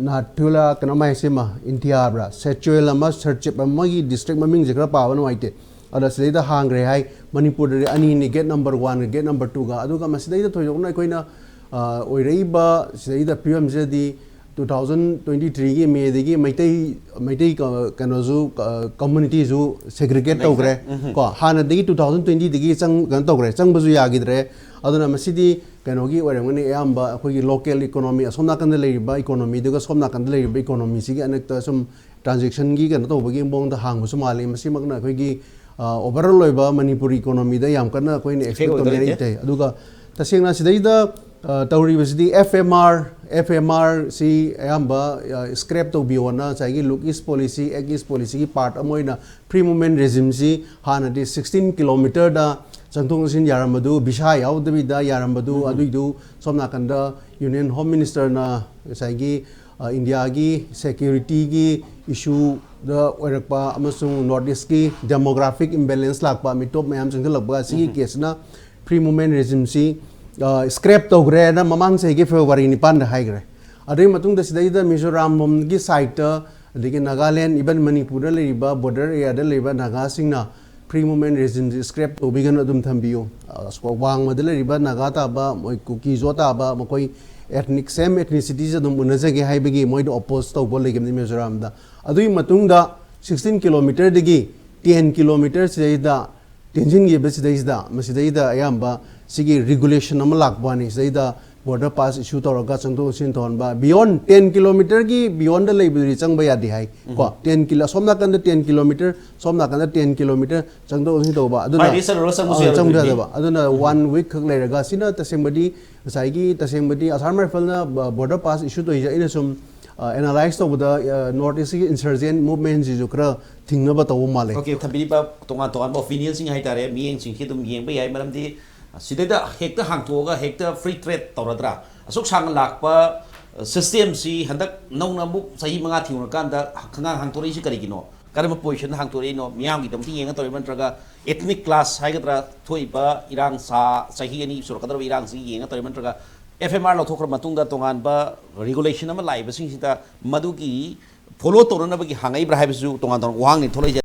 ꯅꯥꯊꯨꯂꯥ ꯀꯩꯅꯣꯝ ꯍꯥꯏꯁꯤꯃ, ꯏꯟꯇꯤꯌꯥ ꯍꯥꯏꯕ꯭ꯔꯥ, ꯁꯦꯆꯨꯑꯦꯜ ꯑꯃ, ꯁꯔꯆꯤꯞ ꯑꯃ, ꯃꯣꯏꯒꯤ district ꯃꯃꯤꯡꯁꯦ ꯈꯔ ꯄꯥꯕ ꯅꯨꯡꯉꯥꯏꯇꯦ꯫ ꯑꯗ ꯁꯤꯗꯩꯗ ꯍꯥꯡꯈ꯭ꯔꯦ ꯍꯥꯏ꯫ ꯃꯅꯤꯄꯨꯔꯗꯗꯤ ꯑꯅꯤꯅꯤ, gate number one ꯒ gate number two ꯒ꯫ ꯑꯗꯨꯒ ꯃꯁꯤꯗꯩꯗ ꯊꯣꯏꯗꯣꯛꯅ ꯑꯩꯈꯣꯏꯅ, ꯑ, ꯑꯣꯏꯔꯛꯏꯕ ꯁꯤꯗꯩꯗ ꯐꯤꯕꯝꯁꯤꯗꯗꯤ two thousand twenty threeꯒꯤ ꯃꯦꯗꯒꯤ Meitei, Meitei ꯀ-, ꯀꯩꯅꯣꯁꯨ, ꯀ-, communityꯁꯨ segregate ꯇꯧꯈ꯭ꯔꯦ꯫ ꯎꯝ꯫ ꯀꯣ, ꯍꯥꯟꯅꯗꯒꯤ two thousand twenty ꯗꯒꯤ ꯆꯪ-, ꯀꯩꯅꯣ ꯇꯧꯈ꯭ꯔꯦ, ꯆꯪꯕꯁꯨ ꯌꯥꯈꯤꯗ꯭ꯔꯦ꯫ ꯑꯗꯨꯅ ꯃꯁꯤꯗꯤ ꯀꯩꯅꯣꯒꯤ ꯑꯣꯏꯔꯝꯒꯅꯤ, ꯑꯌꯥꯝꯕ ꯑꯩꯈꯣꯏꯒꯤ local economy, ꯑꯁꯣꯝ ꯅꯥꯀꯟꯗ ꯂꯩꯔꯤꯕ economyꯗꯨꯒ ꯁꯣꯝ ꯅꯥꯀꯟꯗ ꯂꯩꯔꯤꯕ economyꯁꯤꯒꯤ ꯑꯅꯛꯇ ꯁꯨꯝ transactionꯒꯤ ꯀꯩꯅꯣ ꯇꯧꯕꯒꯤ ꯃꯑꯣꯡꯗ ꯍꯥꯡꯕꯁꯨ ꯃꯥꯜꯂꯤ꯫ ꯃꯁꯤꯃꯛꯅ ꯑꯩꯈꯣꯏꯒꯤ, ꯑ, overall ꯑꯣꯏꯕ ꯃꯅꯤꯄꯨꯔ economyꯗ ꯌꯥꯝ ꯀꯟꯅ ꯑꯩꯈꯣꯏꯅ effect expect ꯑꯣꯏꯗꯧ ꯇꯧꯅꯤꯡꯉꯥꯏ ꯂꯩꯇꯦ꯫ ꯂꯩꯇꯦ꯫ ꯑꯗꯨꯒ ꯇꯁꯦꯡꯅ ꯁꯤꯗꯩꯗ, ꯑ, ꯇꯧꯔꯤꯕꯁꯤꯗꯤ F M R, F M R ꯁꯤ ꯑꯌꯥꯝꯕ, ꯑ, scrap ꯇꯧꯕꯤꯌꯣꯅ ꯉꯁꯥꯏꯒꯤ Look East Policy, Act East Policyꯒꯤ part ꯑꯃ ꯑꯣꯏꯅ free movement regimeꯁꯤ ꯍꯥꯟꯅꯗꯤ sixteen kilometerꯗ ꯆꯪꯊꯣꯛ ꯆꯪꯁꯤꯟ ꯌꯥꯔꯝꯕꯗꯨ, visa ꯌꯥꯎꯗꯕꯤꯗ ꯌꯥꯔꯝꯕꯗꯨ, ꯎꯝ꯫ ꯑꯗꯨꯏꯗꯨ ꯁꯣꯝ ꯅꯥꯀꯟꯗ Union Home Ministerꯅ ꯉꯁꯥꯏꯒꯤ, ꯑ, ꯏꯟꯗꯤꯌꯥꯒꯤ securityꯒꯤ issueꯗ ꯑꯣꯏꯔꯛꯄ ꯑꯃꯁꯨꯡ North Eastꯀꯤ demographic imbalance ꯂꯥꯛꯄ, ꯃꯤꯇꯣꯞ ꯃꯌꯥꯝ ꯆꯪꯁꯤꯜꯂꯛꯄ, ꯑꯁꯤꯒꯤ ꯎꯝ꯫ caseꯅ free movement regimeꯁꯤ, ꯑ, scrap ꯇꯧꯈ꯭ꯔꯦꯅ ꯃꯃꯥꯡ ꯆꯍꯤꯒꯤ February ꯅꯤꯄꯥꯟꯗ ꯍꯥꯏꯈ꯭ꯔꯦ꯫ ꯑꯗꯨꯒꯤ ꯃꯇꯨꯡꯗ ꯁꯤꯗꯩꯗ ꯃꯤꯖꯣꯔꯥꯝ ꯂꯣꯝꯒꯤ sideꯇ, ꯑꯗꯒꯤ ꯅꯥꯒꯥꯂꯦꯟ, even ꯃꯅꯤꯄꯨꯔꯗ ꯂꯩꯔꯤꯕ border areaꯗ ꯂꯩꯔꯤꯕ ꯅꯥꯒꯥꯁꯤꯡꯅ free movement regimeꯁꯤ scrap ꯇꯧꯕꯤꯒꯅꯨ, ꯑꯗꯨꯝ ꯊꯝꯕꯤꯌꯨ꯫ ꯑ, ꯋꯥꯡꯃꯗ ꯂꯩꯔꯤꯕ ꯅꯥꯒꯥ ꯇꯥꯕ, ꯃꯣꯏ ꯀꯨꯀꯤꯖꯣ ꯇꯥꯕ, ꯃꯈꯣꯏ ethnic, same ethnicityꯁꯦ ꯑꯗꯨꯝ ꯎꯅꯖꯒꯦ ꯍꯥꯏꯕꯒꯤ ꯃꯣꯏꯗ oppose ꯇꯧꯕ ꯂꯩꯈꯤꯕꯅꯤ ꯃꯤꯖꯣꯔꯥꯝꯗ꯫ ꯑꯗꯨꯒꯤ ꯃꯇꯨꯡꯗ sixteen kilometerꯗꯒꯤ ten kilometer ꯁꯤꯗꯩꯗ ꯇꯦꯟꯁꯤꯟꯈꯤꯕ ꯁꯤꯗꯩꯁꯤꯗ, ꯃꯁꯤꯗꯩꯗ ꯑꯌꯥꯝꯕ ꯁꯤꯒꯤ regulation ꯑꯃ ꯂꯥꯛꯄ ꯋꯥꯅꯤ꯫ ꯁꯤꯗꯩꯗ border pass issue ꯇꯧꯔꯒ ꯆꯪꯊꯣꯛ ꯆꯪꯁꯤꯟ ꯇꯧꯍꯟꯕ, beyond ten kilometerꯒꯤ beyondꯗ ꯂꯩꯕꯗꯨꯗꯤ ꯆꯪꯕ ꯌꯥꯗꯦ ꯍꯥꯏ꯫ ꯀꯣ, ten kilo, ꯑꯁꯣꯝ ꯅꯥꯀꯟꯗ ten kilometer, ꯁꯣꯝ ꯅꯥꯀꯟꯗ ten kilometer ꯆꯪꯊꯣꯛ ꯆꯪꯁꯤꯟ ꯇꯧꯕ꯫ ꯑꯗꯨꯅ, ꯃꯥꯏꯗꯤ ꯆꯠꯂꯨꯔ ꯆꯪꯕꯁꯨ ꯑ, ꯆꯪꯕ ꯌꯥꯔꯣꯏꯗꯣꯏꯅꯤ꯫ ꯌꯥꯗꯕ꯫ ꯑꯗꯨꯅ one week ꯈꯛ ꯂꯩꯔꯒ, ꯁꯤꯅ ꯇꯁꯦꯡꯕꯗꯤ, ꯉꯁꯥꯏꯒꯤ ꯇꯁꯦꯡꯕꯗꯤ Assam Rifleꯅ ꯕ-, border pass issue ꯇꯧꯔꯤꯁꯦ, ꯑꯩꯅ ꯁꯨꯝ, ꯑ, analyse ꯇꯧꯕꯗ, ꯑ, North Eastꯀꯤ insurgent movementꯁꯤꯁꯨ ꯈꯔ ꯊꯤꯡꯅꯕ ꯇꯧꯕ ꯃꯥꯜꯂꯦ꯫ Okay, ꯊꯝꯕꯤꯔꯤꯕ ꯇꯣꯉꯥꯟ ꯇꯣꯉꯥꯟꯕ opinionꯁꯤꯡ ꯍꯥꯏꯇꯥꯔꯦ, ꯃꯤꯠꯌꯦꯡꯁꯤꯡꯁꯤ ꯑꯗꯨꯝ ꯌꯦꯡꯕ ꯌꯥꯏ꯫ ꯃꯔꯝꯗꯤ ꯁꯤꯗꯩꯗ ꯍꯦꯛꯇ ꯍꯥꯡꯇꯣꯛꯑꯒ ꯍꯦꯛꯇ free trade ꯇꯧꯔꯗ꯭ꯔꯥ? ꯑꯁꯨꯛ ꯁꯥꯡꯅ ꯂꯥꯛꯄ ꯁꯤꯁꯇꯦꯝꯁꯤ ꯍꯟꯗꯛ ꯅꯧꯅ ꯑꯃꯨꯛ ꯆꯍꯤ ꯃꯉꯥ ꯊꯤꯡꯉꯨꯔꯀꯥꯟꯗ ꯈꯪꯒꯥꯡ ꯍꯥꯡꯗꯣꯔꯛꯏꯁꯤ ꯀꯔꯤꯒꯤꯅꯣ? ꯀꯔꯝꯕ ꯄꯣꯖꯤꯁꯟꯗ ꯍꯥꯡꯗꯣꯔꯛꯏꯅꯣ? ꯃꯤꯌꯥꯝꯒꯤꯗꯃꯛꯇ ꯌꯦꯡꯉ ꯇꯧꯔꯤꯕ ꯅꯠꯇ꯭ꯔꯒ ethnic clash ꯍꯥꯏꯒꯗ꯭ꯔꯥ, ꯊꯣꯛꯏꯕ ꯏꯔꯥꯡ ꯁꯥ ꯆꯍꯤ ꯑꯅꯤ ꯁꯨꯔꯛꯀꯗꯧꯔꯕ ꯏꯔꯥꯡꯁꯤ ꯌꯦꯡꯉ ꯇꯧꯔꯤꯕ ꯅꯠꯇ꯭ꯔꯒ F M R ꯂꯧꯊꯣꯛꯈ꯭ꯔ ꯃꯇꯨꯡꯗ ꯇꯣꯉꯥꯟꯕ regulation ꯑꯃ ꯂꯥꯛꯏꯕꯁꯤꯡꯁꯤꯗ ꯃꯗꯨꯒꯤ follow ꯇꯧꯅꯅꯕꯒꯤ ꯍꯥꯡꯉꯛꯏꯕ꯭ꯔꯥ ꯍꯥꯏꯕꯁꯤꯁꯨ ꯇꯣꯉꯥꯟ ꯇꯣꯉꯥꯟꯕ ꯋꯥꯍꯪꯅꯤ ꯊꯣꯛꯂꯛꯏꯁꯦ꯫